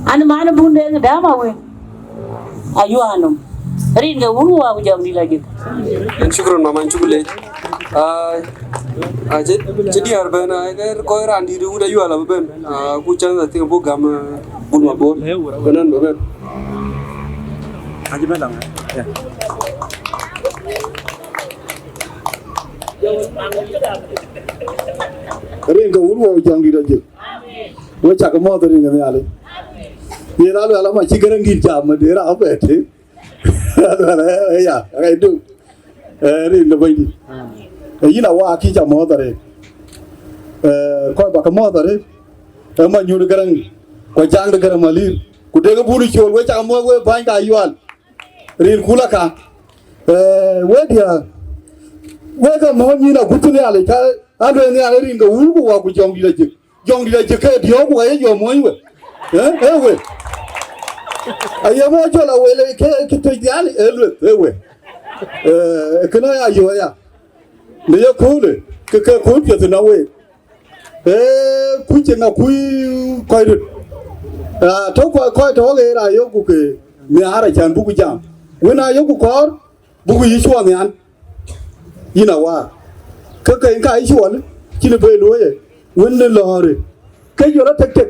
An man bun de däm awe. Ayual nɔm. Rin ke wun wä ku jɔŋ dït la jik. En shukran mama, en shukran lec. Ai, ai, cï, cï diäär bɛ̈n, ai, ke kɔc raan dït wut ayual abï bɛ̈n. Ah, ku chance I think buk gam, ah, bul ma bor. Bɛ̈n, bɛ̈n. Acï bɛ̈n la ŋa? Yeah. Rin ke wun wä ku jɔŋ dït la jik. We cak mɔ̈ɔ̈th rin ke Nhialic. Yen aluel ama cï gërëŋ dït jam, de raan bɛ tïŋ. Aluel, eh, ya, ɣɛc du. Eh, rin ke Bɛ̈nydït. Eh, yïn awa kï ca mɔ̈ɔ̈th arëët. Eh, kɔc ba ke mɔ̈ɔ̈th arëët. Eh, ma nyuut gërëŋ, ku jaŋ de gërëŋ malir. Ku dek bun col, we cak mɔ̈ɔ̈th we bäny ka yual. Rin kula ka. Eh, we dia. We ke mɔ̈ɔ̈th nyin agut Nhialic, ka aluel Nhialic rin ke wun ku wä ku jɔŋ dït la jik. Jɔŋ dït acï ke diɔ̈ɔ̈k ku ka ye jɔ mony we. Eh, eh, we. Aye mɔ jɔl a we le ke, ke tëc nhial, eh, lueth, eh, we. Eh, kënë ya yö ya. Në ye köölë, ke, ke kööl piɛth na we. Eh, kuc cï ŋa kuc kɔc röt. Ah, tɔ̈ kɔc, kɔc tɔ̈ ke ra yök ku ke nhiaar acan buk jam. Wën a yök ku kɔɔr, buk yï cuɔl nhial. Yïn awaar. Ke ke ka yï cuɔl, cïn bë luɔ̈ɔ̈i, wën de lɔ̈ɔ̈rë. Ke jɔ rɔt tek tek.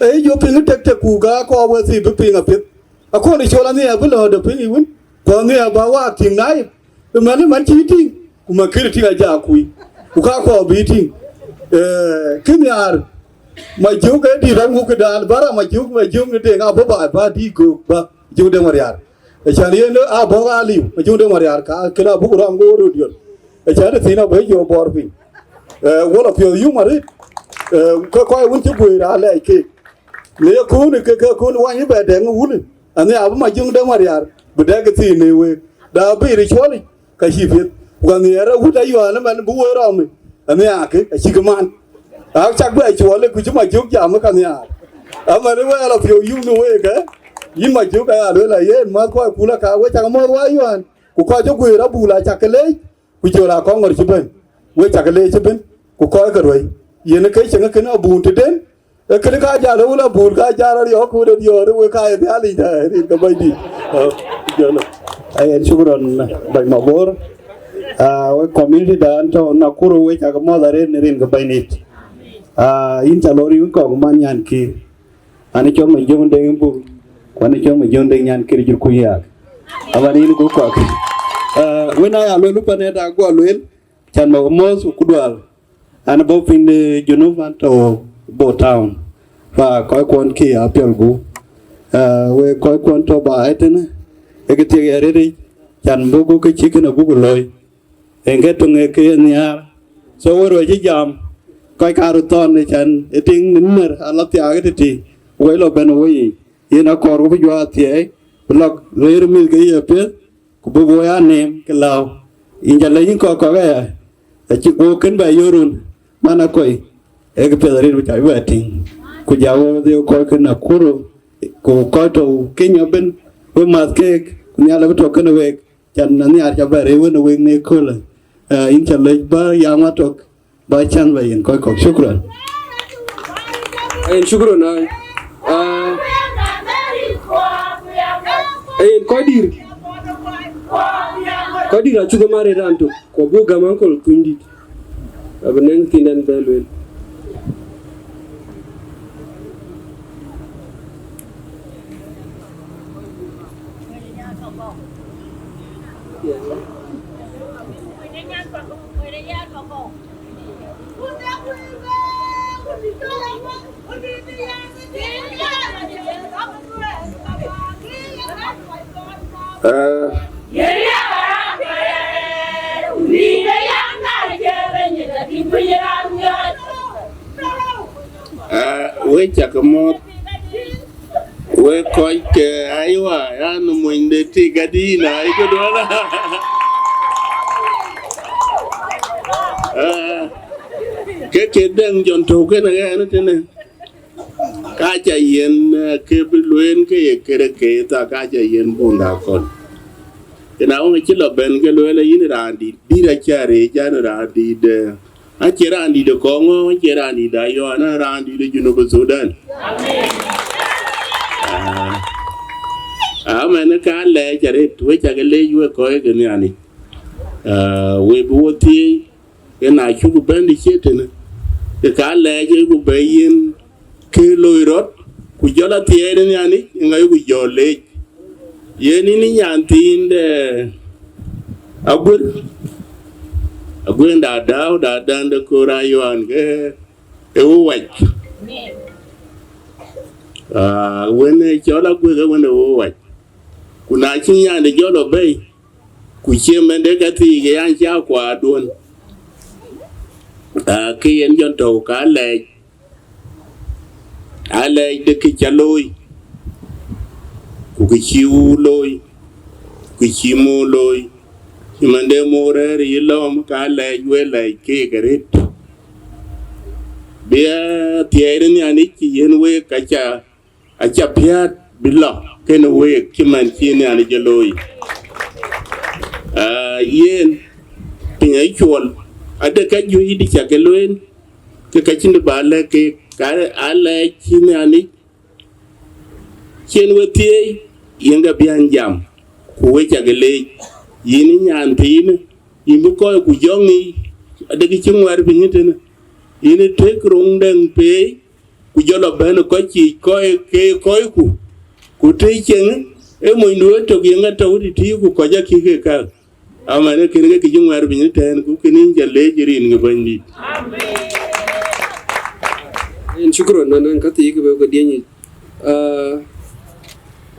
Ee jɔ piŋ tek tek ku ga kɔɔr we thii bï piŋ apiɛth. Akɔn ë cɔl anhiɛɛr bï lɔ̈ɔ̈rde piŋ yï wën. Ku anhiɛɛr ba waak tïŋ naip. Ëmɛn ëmɛn cï tïŋ, ku mɛn kënë tïŋ ajak kui. Ku ka kɔɔr bï tïŋ. Eh, kë nhiaar, ma jök ë dït rɔt ŋuk këdan, ba ram ma jök, ma jök në deŋ abï ba, ba dït göök, ba jök de mariar. Acan yen a bɔ̈k aliu, ma jök de mariar ka, kënë abuk rɔm ke wo röt yöt. Acan ë thïn abï jɔ bɔɔr piny. Eh, wala piɔ̈ɔ̈th yum arëët. Eh, ke kɔc wën cï guëër aa lɛc keek. Në ye kööl ke, ke kööl wany bɛ dɛŋ wulë. Anhiɛɛr abï ma jök de mariar, bï dɛk ë thïn në week. Da bï rï cuɔlic, ka cï piɛth. Ku ka nhiɛɛr awut ayual ëmɛn bï wëi rɔmï, anhiaar kë acïk man. Aa cak bɛ cuɔl ku cï ma jök jam ka nhiaar. Aman ë wɛɛl apiɔ̈u yum në week, eh? Yïn ma jök aya lueel ayen, mäth kɔc kula ka, we cak mɔ̈ɔ̈th wa yuan. Ku kɔc cï guëër abul acak ke leec, ku cöl akɔŋ ŋɔ̈r cï bɛ̈n. We cak leec cï bɛ̈n, ku kɔc ke ruɛ̈i. Yen ke cieŋ kënë abun tëden, Ee, kënë ka jal wun abur, ka jal riɔ̈ɔ̈k wun diɔ̈ɔ̈r, we ka ye Nhialic da, rin ke Bɛ̈nydït. Ah, jalo. Ayen, shukran, Bɛ̈ny Mabor. Ah, we community da an tɔ̈ Nakuru, we cak mɔ̈ɔ̈th arëët në rin ke Bɛ̈nydït. Ah, yïn ca lor yïn kɔ̈k man nyan kï. An cɔl ma jɔŋ de yïn buk. Ku an cɔl ma jɔŋ de nyan kï jur ku yak. Aban yïn ku kɔ̈k. Ah, wën aya lueel panë da guɔ lueel. Can ma mos ku dual. An bɔ̈ piny de Junub an tɔ̈ Bor Town. Fa kɔc kuɔn kï apiɔl gup. Ah, we kɔc kuɔn tɔ̈ ba ëtënë, ee kë thiek ya rëëric, can buk ke cï kënë buk looi. En ke töŋ ee ke ye nhiaar. So we ruɔc cï jam, kɔc kaar thɔn ë can ë tiŋ në mär ala thiaak ë tëtï, wei lɔ bɛ̈n wei yic. Yen akɔɔr ku bï juak athiɛɛi, bï lɔk rëër mïth ke ye piɛth, ku bï woi aa neem ke lääu. Yïn ca lɛc yïn kɔ̈k kɔ̈k aya, acï guɔ kën bɛ yorun, man akɔi, ee kë piɛth arëët bï ca bï bɛ tïŋ. Ku ja wodhie kɔc kën Nakuru, ku kɔc tɔ̈u Kenya ëbën, we mäth keek, ku Nhialic abï tɔ̈ kënë week, can na nhiaar ca bɛ rëër wën ë week në ëköölë. Ah, yïn ca lɛc bä yam atök, ba can ba yen kɔc kɔ̈k. Shukran. Ayen, shukran, ai. Ah, ayen, kɔc dïr. Kɔc dïr acuk ë mat rëët raan tök. Ku abuk gäm ankol Thuɔŋdït. Abï nɛŋ thiin ɛn bɛ lueel. Eh, eh, we cak mɔ̈th. We kɔc ke aywa, yan mony de tik adï na, iku duɔl. Eh, ke ke dɛŋ jɔn tɔ̈u kën ɣɛn tënë. Ka ca yen, eh, ke bï lueel ke ye kërë ke tha, ka ca yen bunda kɔn. Yen awäŋ cï lɔ bɛ̈n ke lueel yïn raan dït, dït aca rëëc, yan raan dït, eh, acie raan dït ë Kɔŋö, acie raan dït Ayɔ̈ɔ̈n, an raan dït ë Junub Thudan. Ah, amɛn ka lɛɛc arëët, we cak leec we kɔc ke Nhialic. Ah, we bï wo thiëëc, yen a cuk bɛ̈n de cie tënë, ke ka lɛɛc ku bɛ yen ke loi rɔt, ku jɔl athiɛɛi de Nhialic, ŋa ku jɔl leec. Yen yïn nyan thiin de Aguër, Aguër da Dau, da dan de Kor Ayɔ̈ɔ̈n ke e wo wac. Ah, wën e cɔl Aguër ke wën e wo wac. Ku na cï nyan de jɔl ɔ bɛ̈i, ku cie mɛn de ka thii ke yan cia kuaar duɔ̈n. Ah, ke yen jɔn tɔ̈u ka lɛɛc. Alɛɛc de kë ca looi, ku kë cï wun looi, ku kë cï moor looi, cï man de moor rɛ̈ɛ̈r yï lɔ̈ɔ̈m, ka lɛɛc we lɛɛc keek arëët. Bï athiɛɛi de Nhialic cï yiën week, ka ca, aca piäät bï lɔ kenë week cï man cï Nhialic e looi. Ah, yen piny acuɔl, ade ka juëc dï ca ke lueel, ke ka cïn dï ba lɛ̈k keek, ka alɛɛc cï Nhialic cïn we thieei, yen ka biän jam, ku we cak leec, yïn nyan thiinë, yïn bï kɔc ku jɔŋ yiic, adekï cï ŋuɛ̈r piny tënë, yïn ë tëk roŋ dɛŋ peei, ku jɔl lɔ bɛ̈n kɔc cïïc kɔc ke kɔcku, ku të cieŋ ë monydu ëtök yen atɔ̈u tëtïï ku kɔc akï ke käk. Aman, ee kën ke kë cï ŋuɛ̈r piny tɛ̈ɛ̈n, ku kën yïn ca leec rin ke Bɛ̈nydït. Yen shukran, na naŋ ka thii ke bɛ ke dieny yic. Ah,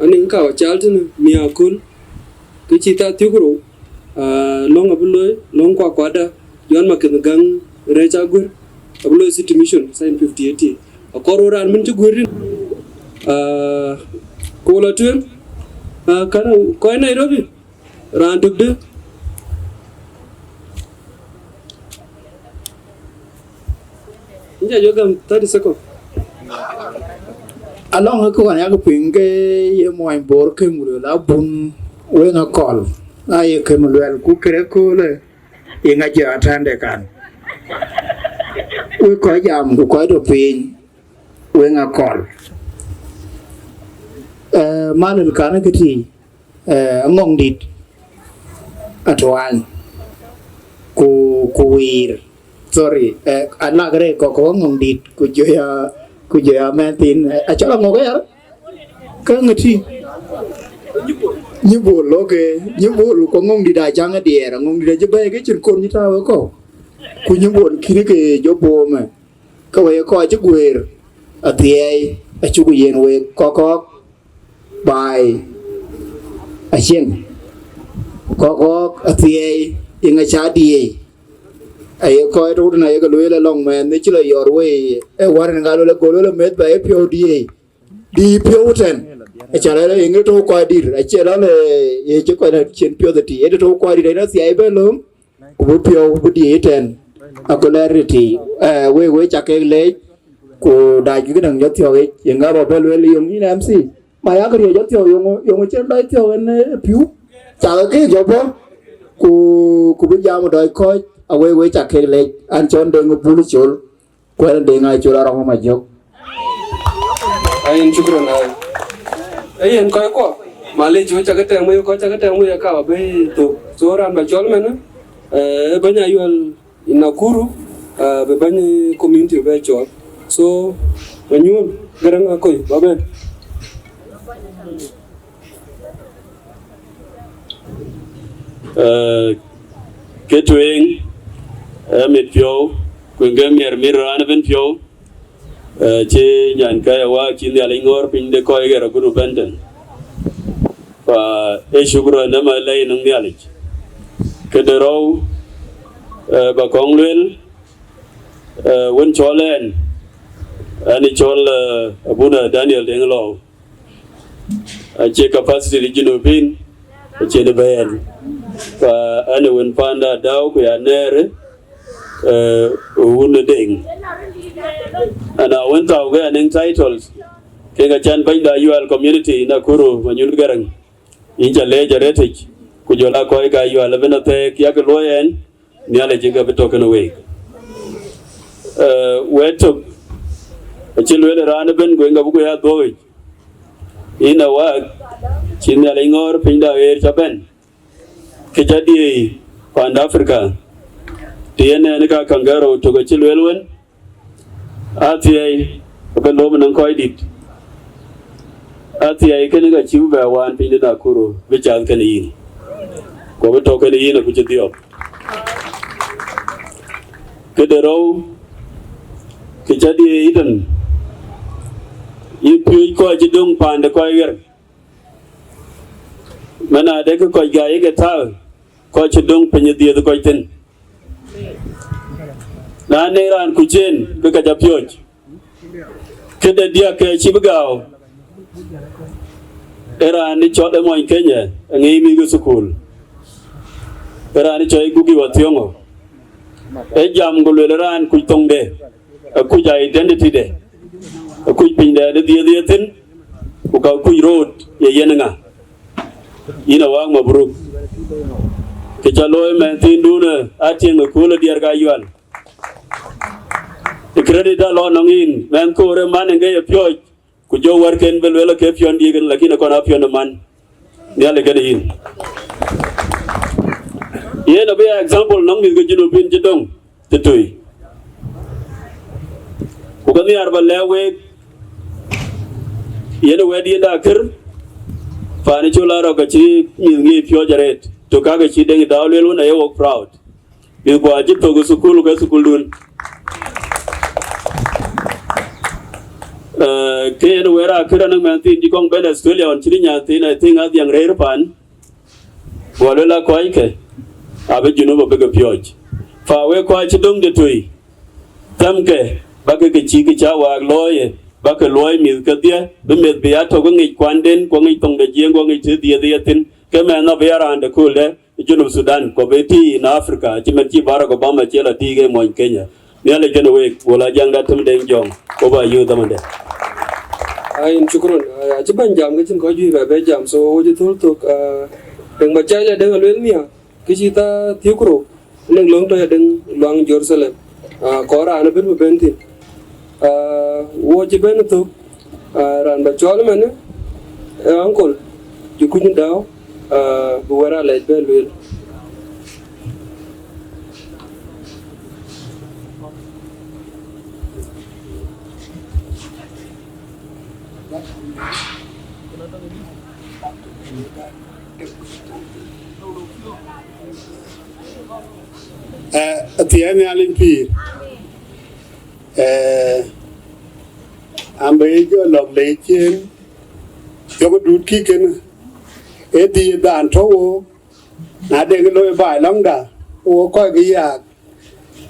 anïŋ ka wa cal tënë miäk aköl, ke cï thaa thiök rou, ah, lɔ̈ŋ abï looi, lɔ̈ŋ kuakuada, John Maketh Gaŋ Rɛc Aguër, abï looi City Mission, sign fifty eight. Akɔɔr rou raan mën cï guër tïn. Ah, ku la tueŋ, ah, kën kɔc Nairobi, raan tök dë. Inja jɔ gam thirty second. Alɔŋ ë kɔn yak piŋ ke ye muɔny Bor ke ŋur la bun weŋ akɔl. Na ye këm luɛl ku kërë köölë, ye ŋa jɔ atande kan. We kɔc jam ku kɔc tɔ piny, weŋ akɔl. Eh, malil kan ë këtï, eh, Aŋɔŋdït Atuany, ku, ku Wiir, sorry, eh, alak rɛɛc kɔk kɔk Aŋɔŋdït, ku jɔ ya, ku jɔ ya mɛn thin, eh, acɔl Aŋɔk ayar, ka ŋa tï? Nyibol, okay, Nyibol, ku Aŋɔŋdït Ajaŋ Adiɛɛr, Aŋɔŋdït acï bɛ̈ɛ̈i ke cïn kon cï tääu ë kɔ̈u, ku Nyibol kïn ke jɔ boomë, ke we kɔc cï guëër athiɛɛi, acuk yen wek kɔk kɔk. Baai acieŋ, kɔk kɔk athiɛɛi, yeŋa ca diëëi. Aye kɔc tɔ̈u tënë ayek lueel alɔŋ mɛɛn në cï lɔ yɔɔr wei, ë wär në ŋa lueel agol lueel meth ba ye piɔ̈u diëëi. Dï piɔ̈u tɛ̈n, aca lɔ yeŋa tɔ̈u kɔc dït, acie lɔ le ye cï kɔc na cien piɔ̈th ëtï, ë tɔ̈u kɔc dït, ë na thiɛɛi bɛ lööm, ku bï piɔ̈u bï diëëi tɛ̈n. Aköl ë riti, eh, wek, wek ca kek leec, ku dac kï këdäŋ jɔ thiɔ̈k yic, yeŋa ba bɛ lueel yöŋ yïn M C. Ma yak riëëc athiɔ̈k yöŋö, yöŋö cïn dɔc thiɔ̈k en, eh, piu. Cakë ke jɔ bɔ̈, ku, ku bï jam dɔc kɔc, awek wek ca kek leec, an cɔn Deŋ Bul Col, ku ɛn Deŋ Acol Arɔŋ Majök. Ayen, shukran, ai. Ayen, kɔc kuɔ, malec, wek cakë tɛŋ wek, kɔc cakë tɛŋ wek, ka ba bɛ̈i thok. So, raan ba cɔl mɛn, eh, bɛ̈ny Ayuɛl Nakuru, ah, bï bɛ̈ny community bɛ cɔɔl. So, Manyuɔ̈n Garaŋ Akɔi, ba bɛ̈n. Eh, ke tueŋ, eh, mit piɔ̈u, ku ke miɛr mit raan ëbën piɔ̈u, eh, cï nyan kɛ̈ waak cï Nhialic ŋɔ̈ɔ̈r piny de kɔc ɣer agut ëbɛ̈n tën. Fa, ee shukran ëmën lɛ̈i nɔŋ Nhialic. Ke de rou, eh, ba kɔŋ lueel, eh, wën cɔl ɛn, ɛn ë cɔl, eh, Abuna Daniel Deŋ Lɔu. Acie capacity de Junubin, acie de bɛ̈ɛ̈n. Fa ɛn ë wën panda dau ku ya nɛɛr, eh, wun ë Deŋ. Ana wën thau ke anëŋ titles, ke ka can bɛ̈nyda Ayual community Nakuru, Manyun Garaŋ. Yïn ca leec arëtic, ku jɔl a kɔc ka Ayual ëbën athɛɛk, yak luɔi ɛn, Nhialic ë ka bï tɔ̈ kënë week. Eh, wɛ̈t tök, acï lueel raan ëbën, ku yen ka bï ku ya dhuɔ̈k yic. Yïn a waak, cï Nhialic ŋɔ̈ɔ̈r piny da ɣer ca bɛ̈n. Kë ca diëëi panda Africa, të yen ɛn ka kangaroo tök acï lueel wën, athiɛɛi, abï lom nɔŋ kɔc dït. Athiɛɛi kënë ka cï bï bɛ waan piny de Nakuru, bï cath kënë yïn. Ku bï tɔ̈ kënë yïn, aku cï dhiɔp. Kë de rou, kë ca diëëi tën, yï piööc kɔc cï döŋ paan de kɔc ɣer. Mɛn adekï kɔc gäi ke tääu, kɔc cï döŋ piny ë dhiëëth kɔc thïn. Na ne raan kuc en, ke ka ca piööc. Këde diäk ke cï bï gääu, ë raan ë cɔl ë mony Kenya, aŋic mïth ke thukul. Ë raan ë cɔl Ngugi wa Thiong'o. Ë jam ku lueel raan kuc thoŋde, akuc identity de, akuc piny de, de dhiëëth ye thïn, ku ka kuc root ye yen ŋa. Yïn a waak mabruk. Kë ca looi mɛn thiindun, ë, atieŋ ë kööl ë diɛɛr ka Ayual. Ë credit alɔ nɔŋ yïn, mɛn koor ë man ë ŋec ë piɔ̈ɔ̈c, ku jɔ wärken bï lueel ke piɔ̈n diëk, lakin akɔn a piɔ̈n ë man. Nhialic kënë yïn. Yen abï ya example nɔŋ mïth ke Junubin cï döŋ tëtui. Ku ka nhiaar ba lɛ̈k week, yen wɛ̈t yen da kër, paan col arɔk acï mïth ŋic piɔ̈ɔ̈c arëët, tök kakë cï Deŋ Dau lueel wën aye wok proud. Mïth kua cï thök ë thukul ke thukuldun. Eh, ke yen wɛ̈t akër anɔŋ mɛn thiin cï kɔŋ bɛ̈n Australia ɣɔn cïn nyan thiin, I think, adhiaŋ rëër paan. Guɔ luel a kɔckë, abï Junub abï ke piɔ̈ɔ̈c. Fa wek kɔc cï döŋ de tui, thɛmkë, bäkë ke cï kë ca waak looi, bäkë luɔi mïth kedhie, bï meth bï ya tök ŋic kuanden, ku ŋic thoŋ de Jiëëŋ, ku ŋic të dhiëëth ye thïn, ke mɛnh abï ya raan de kööl de Junub Thudan, ku bï tïï in Africa, cï mɛn cï Barack Obama cï la tïï ke mony Kenya. Nhialic kënë week, wala jaŋda tëm Deŋ Jɔŋ, ku ba yööth dhamande. Ayen, shukran. Ah, acï bɛ̈ny jam ke cïn kɔc juëc bɛ bɛ jam, so wo cï thöl thök, ah, Deŋ ba cai la Deŋ aluel mia, kë cï thaa thiëk ku rou, Deŋ löŋ tɔ̈ ya Deŋ luaŋ Jerusalem. Ah, kɔɔr raan ëbën bï bɛ̈n thïn. Ah, wo cï bɛ̈n thök, ah, raan ba cɔl ëmënë, eh, uncle, cï kuc dau, ah, bï wɛ̈t alɛc bɛ lueel. Eh, athiɛɛn Nhialic pïïr. Eh, an bɛ ye jɔ lɔk lec cien, jɔk dut kï kënë, ee dhiëëth dhan tɔ̈ wo, na Deŋ looi baai lɔŋda, wo kɔc ke yaak,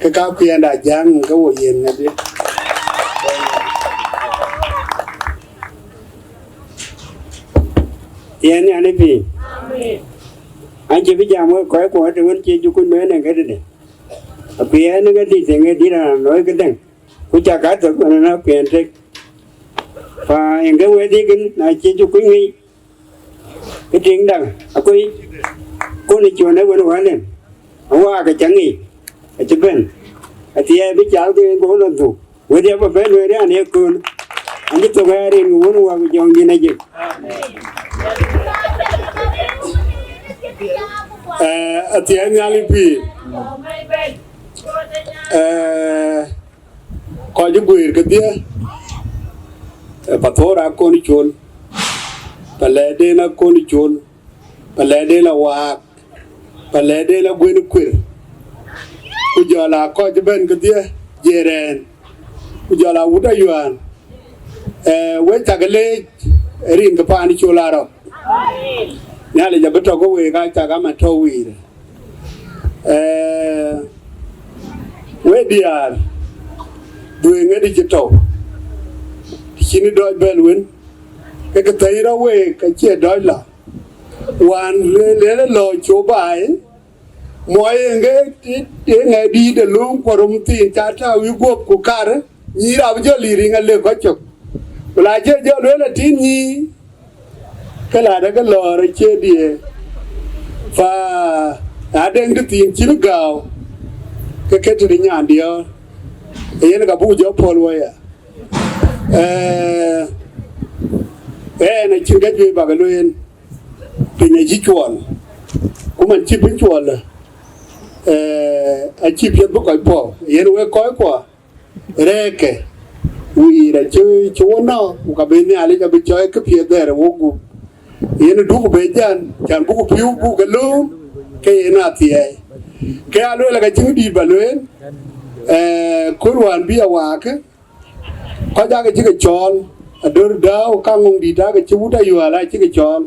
ke ka kuɛnda jäŋ ke wo yen ŋadï. Yen yani pï. An cï bï jam wek kɔc kuɔ të wën cï jukuc mɛn ë ŋätde. Akuɛɛn ë ŋädït, ë ŋädït raan looi ke Deŋ. Ku cak ka thök ënɔn akuɛɛn tek. Fa yen ke wɛ̈t dï kën, na cï jukuc ŋic, ke tiŋda, akoi, kɔn ë cuɔn ë wën wälden, awaak acä ŋic, acï bɛ̈n, athiɛɛi bï cal ke yen, ku lɔ dhuk, wëdhia bä bɛ̈n wëëri an, ye kööl, an, cï thok ë rin, ku wën wak, ku jɔŋdïn ajik. Eh, athiɛɛi Nhialic pïïr. Eh, kɔc ë guëër kedhie, eh, Pathɔɔr akɔn col, Palɛɛden akɔn col, Palɛɛden awaak, Palɛ̈ɛ̈den Aguën Kuer, ku jɔl aa kɔc ëbɛ̈n kedhie, Jerɛɛn, ku jɔl aa wut Ayuään. Ee, wek cak leec rin ke paan Col Arɔk. Nhialic abï tɔ̈ ke week, aa cak ama tɔ̈ wiir. Ee, wek diäär, dhuëëŋ ëdï cï tɔ̈u, të cïn dɔc bɛ̈l wën, ke ke thëi rɔt week, acie dɔc lɔ. Wään lëlë lɔ cop baai, muɔi eŋë, eŋë dïït ë löŋ kuɔrom thiin ca tääu yï guöp ku kar, nyïïr abï jɔ lir yiŋ alëk kɔc cök. Ku la cï jɔ lueel atin nyïïr, ke la dë ke lɔɔr acie diëër. Fa adeŋ të thiin cïn gääu, ke ke tëde nyandiɔ̈ɔ̈r, yen ka buk jɔ puɔl waya. Ee, ɣɛn acïn ka juëc bak lueel, piny acï cuɔl, ku man cï bï cuɔl, ee, acï piɛth bï kɔc puɔ̈u, yen wek kɔckuɔ, rɛ̈ɛ̈kë, wiir acï cï wo nɔ̈k, ku ka bï Nhialic abï cɔɔi këpiɛth dhɛɛr ë wok gup. Yen duk bë jän, cän buk pïu buk ke lööm, ke yen athiɛɛi. Ke a lueel ka cïn dïït bä lueel, ee, kööl wään bï a waakë, kɔc aake cï ke cɔɔl, Adöör Dääu ka ŋoŋ dït aake cï wut Ayuäl aa cï ke cɔɔl.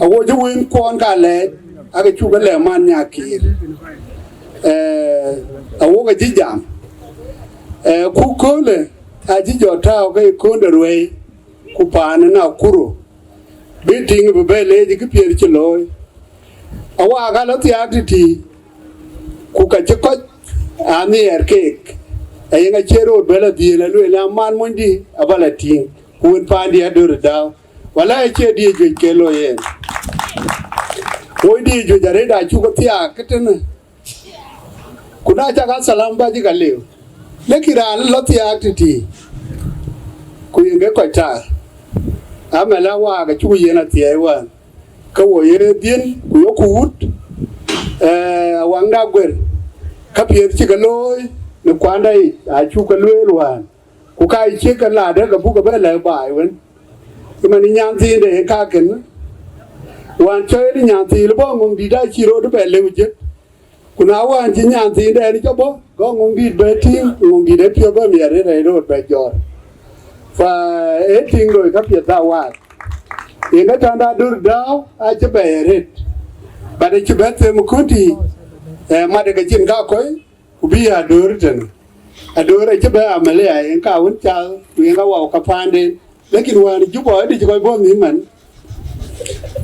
Awo cï wënkuɔn ka lɛɛc, aake cuk ke lɛ̈k man nyakiir. Ee, awo ke cï jam. Ee, ku köölë acï jɔ tääu ke kööl de ruɛ̈i, ku paan ë Nakuru, bï tïŋ bï bɛ leec ë këpiɛth cï looi. Awaak alɔ thiaak tïtïï, ku ka cï kɔc aa nhiɛɛr keek, ayeŋ acie rot bɛ lɔ dhiëël, alueel an, man monydï abä lɔ tïŋ, ku wën paandï Adöör Dääu. Wala acie diëc juëc ke loi yen. Woi diëc juëc arëët acuk thiaak këtënë. Ku na cak a thalam bä cï ka liu, lëkï raan lɔ thiaak tïtïï, ku yen ke kɔc taar. Amɛlë awaak acuk yen athiɛɛi wään, ke wo ye dhiën, ku yok wut, ee, awaŋda guër, ka piɛth cï ke looi në kuanda yic, acuk ke lueel wään, ku ka cï ke ladë ke buk ke bɛ lɛ̈k baai wën. Ëmën nyan thiinde yen kakën, wään cɔɔl nyan thiil bɔ̈ ŋoŋ dït acï rot bɛ lëu jëk. Ku na wään cï nyan thiindɛn cɔ bɔ̈, gɔ̈k ŋoŋ dït bɛ tïŋ, ŋoŋ dït ë piɔ̈u bɛ miɛt ë rɛɛc rot bɛ jɔɔr. Fa ee tïŋ loi ka piɛth dha waak. Yen ke tɔ̈nda Adöör Dääu acï bɛ ye rëët, but acï bɛ them ë kööl tïï, ee, mat ke cïn ka kɔc, ku bï ya Adöör tënë. Adöör acï bɛ Amɛlë ya yen ka wën cath, ku yen ka wau ka paanden. Lakin wään Juba ëdï cï kɔc bɔ̈ nhïïm man.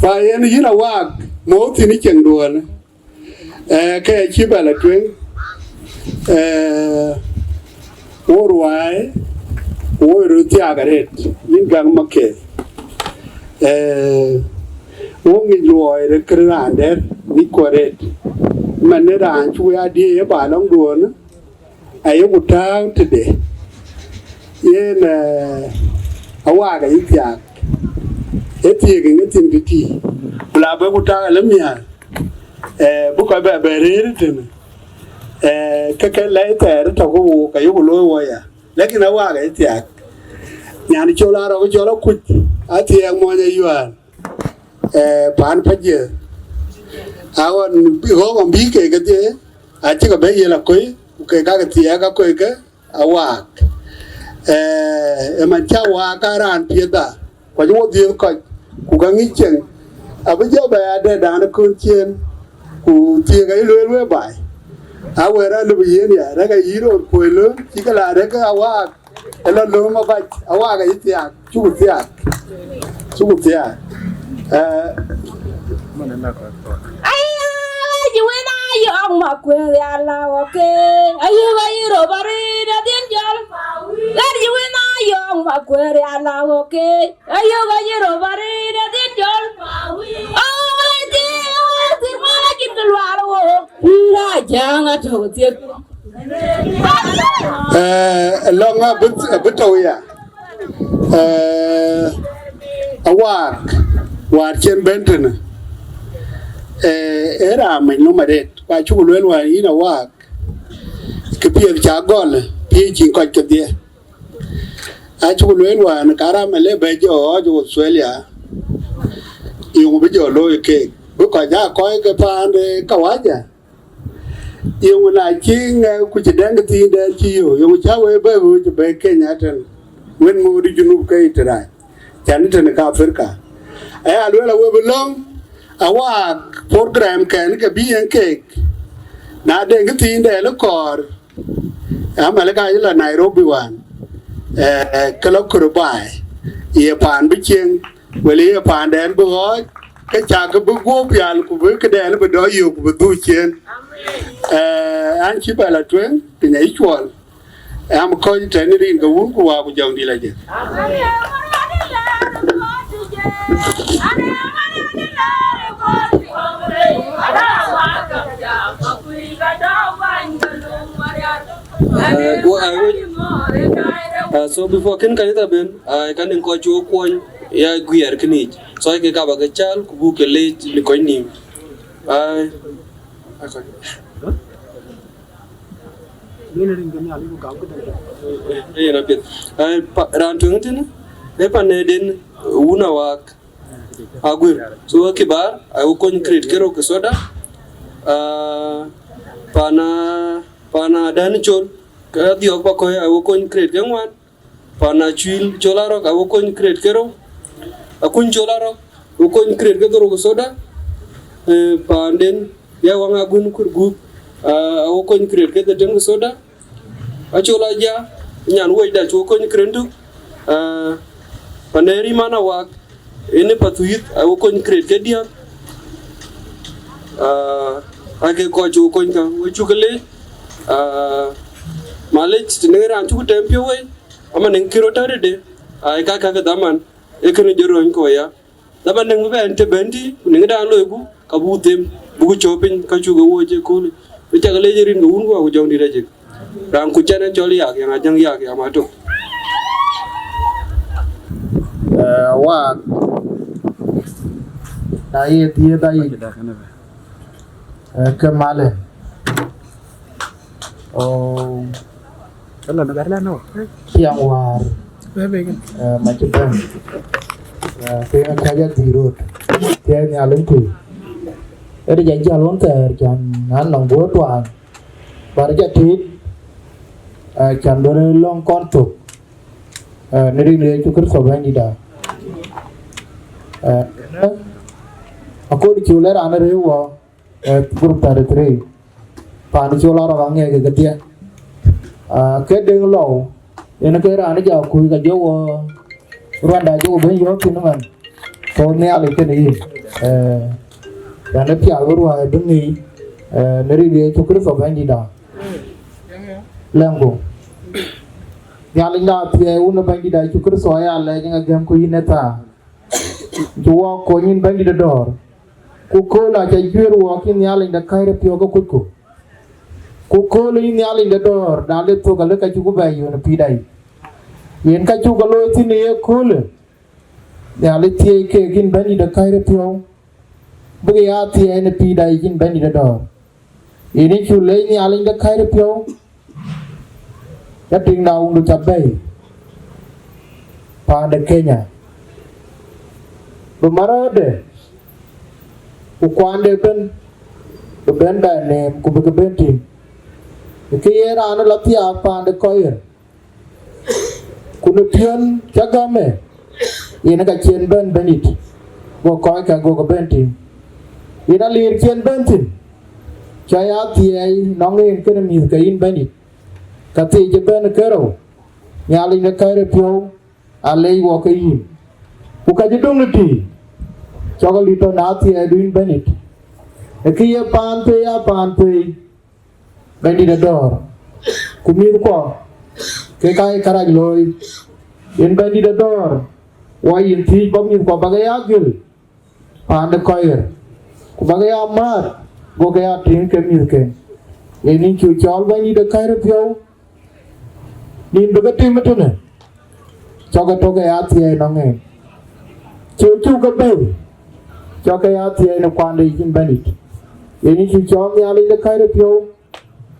Fa yen yïn awaak, mɔ̈u thïn ë ceŋduɔɔnë. Ee, ke cï bɛ lɔ tueŋ, ee, wo ruääi, wo röt thiaak arëët, yïn gäŋ maketh. Ee, wo ŋic luɔi röt kën raan dɛ̈t, ŋic kuɔ arëët. Man ë raan cuk ya diëëc ë ba lɔŋ duɔɔnë, ayeku tääu tëde. Yen, ee, awaak ayï thiaak, ë thiëëk ë ŋic thïn tëtïï, ku la bï ku tak alë miäär, ee, bï kɔc bɛ bɛ rëër tënë, ee, ke ke lɛc thɛɛr tɔ̈ ke wook, ayeku looi wɔ ya. Lakin awaak ayï thiaak. Nyan Col Arɔk cɔl akuc, athiɛɛk mɔny Ayuäl, ee, paan Pajiëë. Aɣɔn ɣɔ̈k ɣɔn bï kek kedhie, acï ke bɛ yiël akoi, ku kek ka ke thiɛɛk akoi ke awaak. Ee, ëmën cä waak ka raan piɛth dha, ku acï wo dhiëëth kɔc, ku ka ŋic ceŋ, abï jɔ bɛ ya dɛ̈tdan ë kööl ciëën, ku thiëëk ayï lueel wek baai. Awɛ̈ɛ̈r alëbï yiën ya, rɛ̈k ayï röör kuöc lööm, cï ke la rɛ̈k ke awaak, ë lɔ lööm abac, awaak ayï thiaak, cuk thiaak, cuk thiaak. Ee, Ayi, ayi, wina yong ma kwe ya la, okay. Ayi, ayi, robari da din jol. Ayi, wina yong ma kwe ya la, okay. Ayi, ayi, robari da din jol. Oh, ayi, ayi, mala kin kelwar wo. Nga janga to tiek. Ee, lɔŋ abï, abï tɔ̈u ya. Ee, awaak, wäär cïn bɛ̈n tënë. Ee, ee raan mec nɔm arëët, ku acuk lueel wään yïn awaak, kë piɛth ca gɔl, piëëc cïn kɔc kedhie. Acuk lueel wään, ka raan mec le bɛ jɔ ɣɔɔc Australia, yöŋ bï jɔ looi keek. Kɔc aa kɔc ke paan de kawaja. Yeŋö na cï ŋɛk ku cï dɛŋ thiin dɛn cï yök, yeŋö cä wek bɛ ɣööc bɛ Kenya tɛ̈n, wën ŋoot Junub ke Itërac, cän tënë ka Africa? Aya lueel, awe bï lɔ̈ŋ, awaak program kɛn ke bï yen keek, na dɛŋ thiin dɛn ë kɔɔr, Amalek aa la Nairobi wään, eh, ke lɔ kor baai, ye paan bï cieŋ, wël ye paandɛn bï ɣɔɔc, ke cak bï guɔ̈p pial, ku bï këdɛn bï dɔ yök, ku bï dhuk ciëën. Eh, an cï bɛ la tueŋ, piny ayï cuɔl, am kɔc tɛ̈n rin ke Wun ku Wä ku Jɔŋdït Lajik. Uh, so before kën kanitha ben, uh, kan en kɔc cuɔ kuɔny ya guiɛɛr kënic. So ke ka ba ke cäl ku buk ke leec në kɔc nïïm. Uh, yen apiɛth. Uh, raan tueŋ tënë, e pan ë den, uh, wun awaak. Aguër. So, Kibar, awe kony crate ke rou ke soda. Ah, pana, pana Dan Col, ke dhiɔk pa kɔc, awe kony crate ke ŋuan. Pana Cuil Col Arok, awe kony crate ke rou. Akuny Col Arok, awe kony crate ke dhorou ke soda. Eh, panden, ya waŋ agun kur gup, ah, awe kony crate ke dhetem ke soda. Acol aja, nyan wecda cu kony krendu. Ah, paneri mana wak, ini pathuith, awe kony kret ke diak. Ah, ake kɔc cu kony ka, we cuk le. Ah, malec, tene ran cuk tem pio we, ama neng kiro taride. Ai ka ka ke daman, e kene jorony ko ya. Dhaman neng bï bɛn të bɛ̈n tï, ku neng dan loiku, ka buk them, buku cɔ̈ɔ̈p piny, ka cuk e wooc ëköölë. Bï cak leec rin ke Wun ku Wä ku Jɔŋdït Lajik. Raan ku cɛn en cɔl Yak, Yak Ajäŋ, Yak, Yak Mato. Eh, waak, na ye dhiëëth ayic, eh, ke malë. Oh. Tiaŋ wäär, eh, macï bɛ̈n, eh, piny akäc adhil röt, thiɛɛi Nhialic tui. Ëdë jɔ jäl wën thɛɛr, cän an nɔŋ guɔ̈ɔ̈r tuaany, bär jɔ tiit, eh, cän bï lɔ̈ŋ kɔn thök, eh, në rin Yecu Kërtho Bɛ̈nydïtda. Eh, akɔɔr cuk lɛ̈k raan ë rëër wɔ, eh, group thirty three, paan col arɔk aŋɛk kedhie. Ah, ke Deŋ Lɔu, yen ke raan ë jɔ kuc ka jɔ wɔ Rwanda jɔ wɔ bɛ̈n yɔ̈ɔ̈k thïn ëmɛn. Ko Nhialic kënë yïn. Eh, yɛn ë piath bï ruääi bï ŋic, eh, në rin Yecu Kërtho Bɛ̈nydïtda. Lɛ̈ŋku. Nhialic na thiɛɛi Wun ë Bɛ̈nydïtda Yecu Kërtho aya lɛc ŋa gɛ̈mku yïn ë thaar. Cï wɔ kony yïn Bɛ̈nydït ë dɔ̈ɔ̈r. Ku kööl aca juëër wɔ kï Nhialic de kɛ̈i röt piɔ̈u ke kucku. Ku kööl yïn Nhialic de dɔ̈ɔ̈r, na le thök alë ka cï ku bɛ yön ë pïïrda yic. Yen ka cuk ke looi thïn ë ye köölë, Nhialic thiëëc keek yïn Bɛ̈nydït de kɛ̈i röt piɔ̈u, bïk ya thiɛɛi në pïïrda yic yïn Bɛ̈nydït de dɔ̈ɔ̈r. Yen ë cuk leec Nhialic de kɛ̈i röt piɔ̈u, ya tiŋ na wundu ca bɛ̈i paan de Kenya. Bï marɔ̈ɔ̈tde, ku kuande ëbën, bï ben bɛ neem, ku bï ke ben tïŋ. Kë ye raan ë lɔ thiaak paan de kɔc ɣer, ku në piɔ̈n cä gämë, yen ka cïn bɛ̈n Bɛ̈nydït, go kɔckë go ke ben tïŋ. Yen aliir cïn bɛ̈n thïn, cä ya thiɛɛi nɔŋ en kënë mïthke yïn Bɛ̈nydït, ka thiëc ëbën ë kerou, Nhialic de kɛ̈i röt piɔ̈u, alec wɔ ke yïn. Ku ka cï döŋ në tïï, cɔk ë lit tɔ̈ në athiɛɛidu yïn Bɛ̈nydït. Ë kë ye paan thëi aa paan thëi, Bɛ̈nydït ë dɔ̈ɔ̈r, ku mïthkuɔ kek aa ye kärac looi. Yen Bɛ̈nydït ë dɔ̈ɔ̈r, wɔ yïn thiëëc bä mïthkuɔ bä ke ya gël paan de kɔc ɣer, ku bä ke ya määt, gokï ya tïŋ ke mïthken. Yen yïn cuk cɔɔl Bɛ̈nydït de kɛ̈i röt piɔ̈u, nïn bï ke tim ëtënë, cɔk ke tök ke ya thiɛɛi nɔŋ en. Cï cuk ke bɛ̈i, cɔk ke ya thiɛɛi në kuande yic yïn Bɛ̈nydït. Yen yïn cuk cɔɔl Nhialic de kɛ̈i röt piɔ̈u,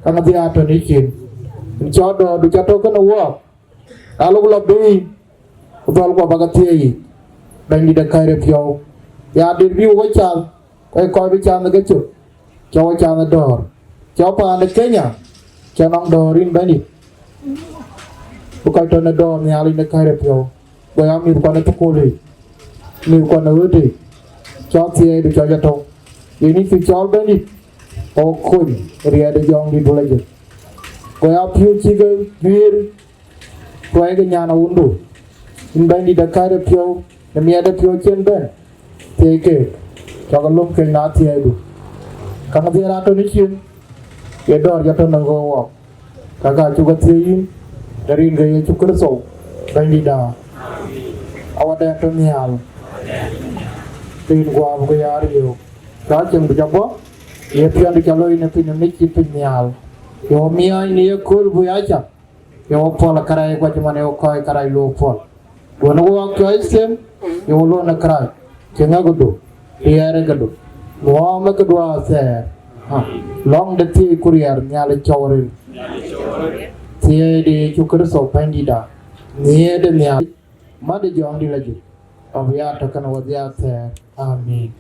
ka ŋa dhia tɔ̈ në cin. Yïn cɔɔl dɔ̈ɔ̈rdu ca tök kënë wɔɔk, alok lɔ biic, ku dhɔ̈lkuɔ bä ke thiëëc yic, Bɛ̈nydït de kɛ̈i röt piɔ̈u. Ya dït bï wok cath, Kɔc kɔc bï cath ke cök, cɔk cath dɔ̈ɔ̈r, cɔk paan de Kenya, cɔk nɔŋ dɔ̈ɔ̈r yïn Bɛ̈nydït. Bï kɔc tɔ̈ në dɔ̈ɔ̈r Nhialic në kärë piɔ̈u, go ya mïth kuɔn ë thukul yiic, mïth kuɔn ë ɣöt yiic, cɔk thiëëi bï cɔk jɔ tɔ̈u. Yen yï cï cɔl Bɛ̈nydït, ɣok kony riɛɛt ë Jɔŋdït du lajik. Go ya piööc cï ke guiir, tuɛɛi ke nyan awundu, yïn Bɛ̈nydït de kärë piɔ̈u, në miɛt de piɔ̈u cïn bɛ̈n, thiëëi keek, cɔk lom kec na thiëëidu. Käŋ dhiëër atɔ̈ në cin, ye dɔ̈ɔ̈r jɔ tɔ̈ në ɣöö wɔk. Käkkä cuk ke thiëëc yïn, në rin ke Yecu Kërtho, Bɛ̈nydïtda. Awadɛn tɔ̈ nhial, rin guɔ bï ke ya riëëu. Cä cieŋ bï jɔ bɔ̈, ye piɔ̈ndu cä looi në piny ë mïc cït piny nhial. Ye wɔ miɔɔc në ye kööl bï ya cak, ye wɔ pɔ̈l ë kärɛc guɔ cï man ye wɔ kɔc kärɛc looi pɔ̈l. Duɔ̈në wɔ cɔɔc them, ye wɔ luɔ̈n ë kërac, cï ŋäkdu, riɛɛr ë këdu, ŋuɔɔm ë këdu athɛɛr. Ha, lɔ̈ŋ de thiëëc ku riɛɛr Nhialic cɔu ril. Thiëëi de Yecu Kërtho Bɛ̈nydïtda, nhiëër de Nhialic, mät de Jɔŋdït lajik, abï ya tɔ̈ kenë wɔ dhiath thɛɛr. Amin.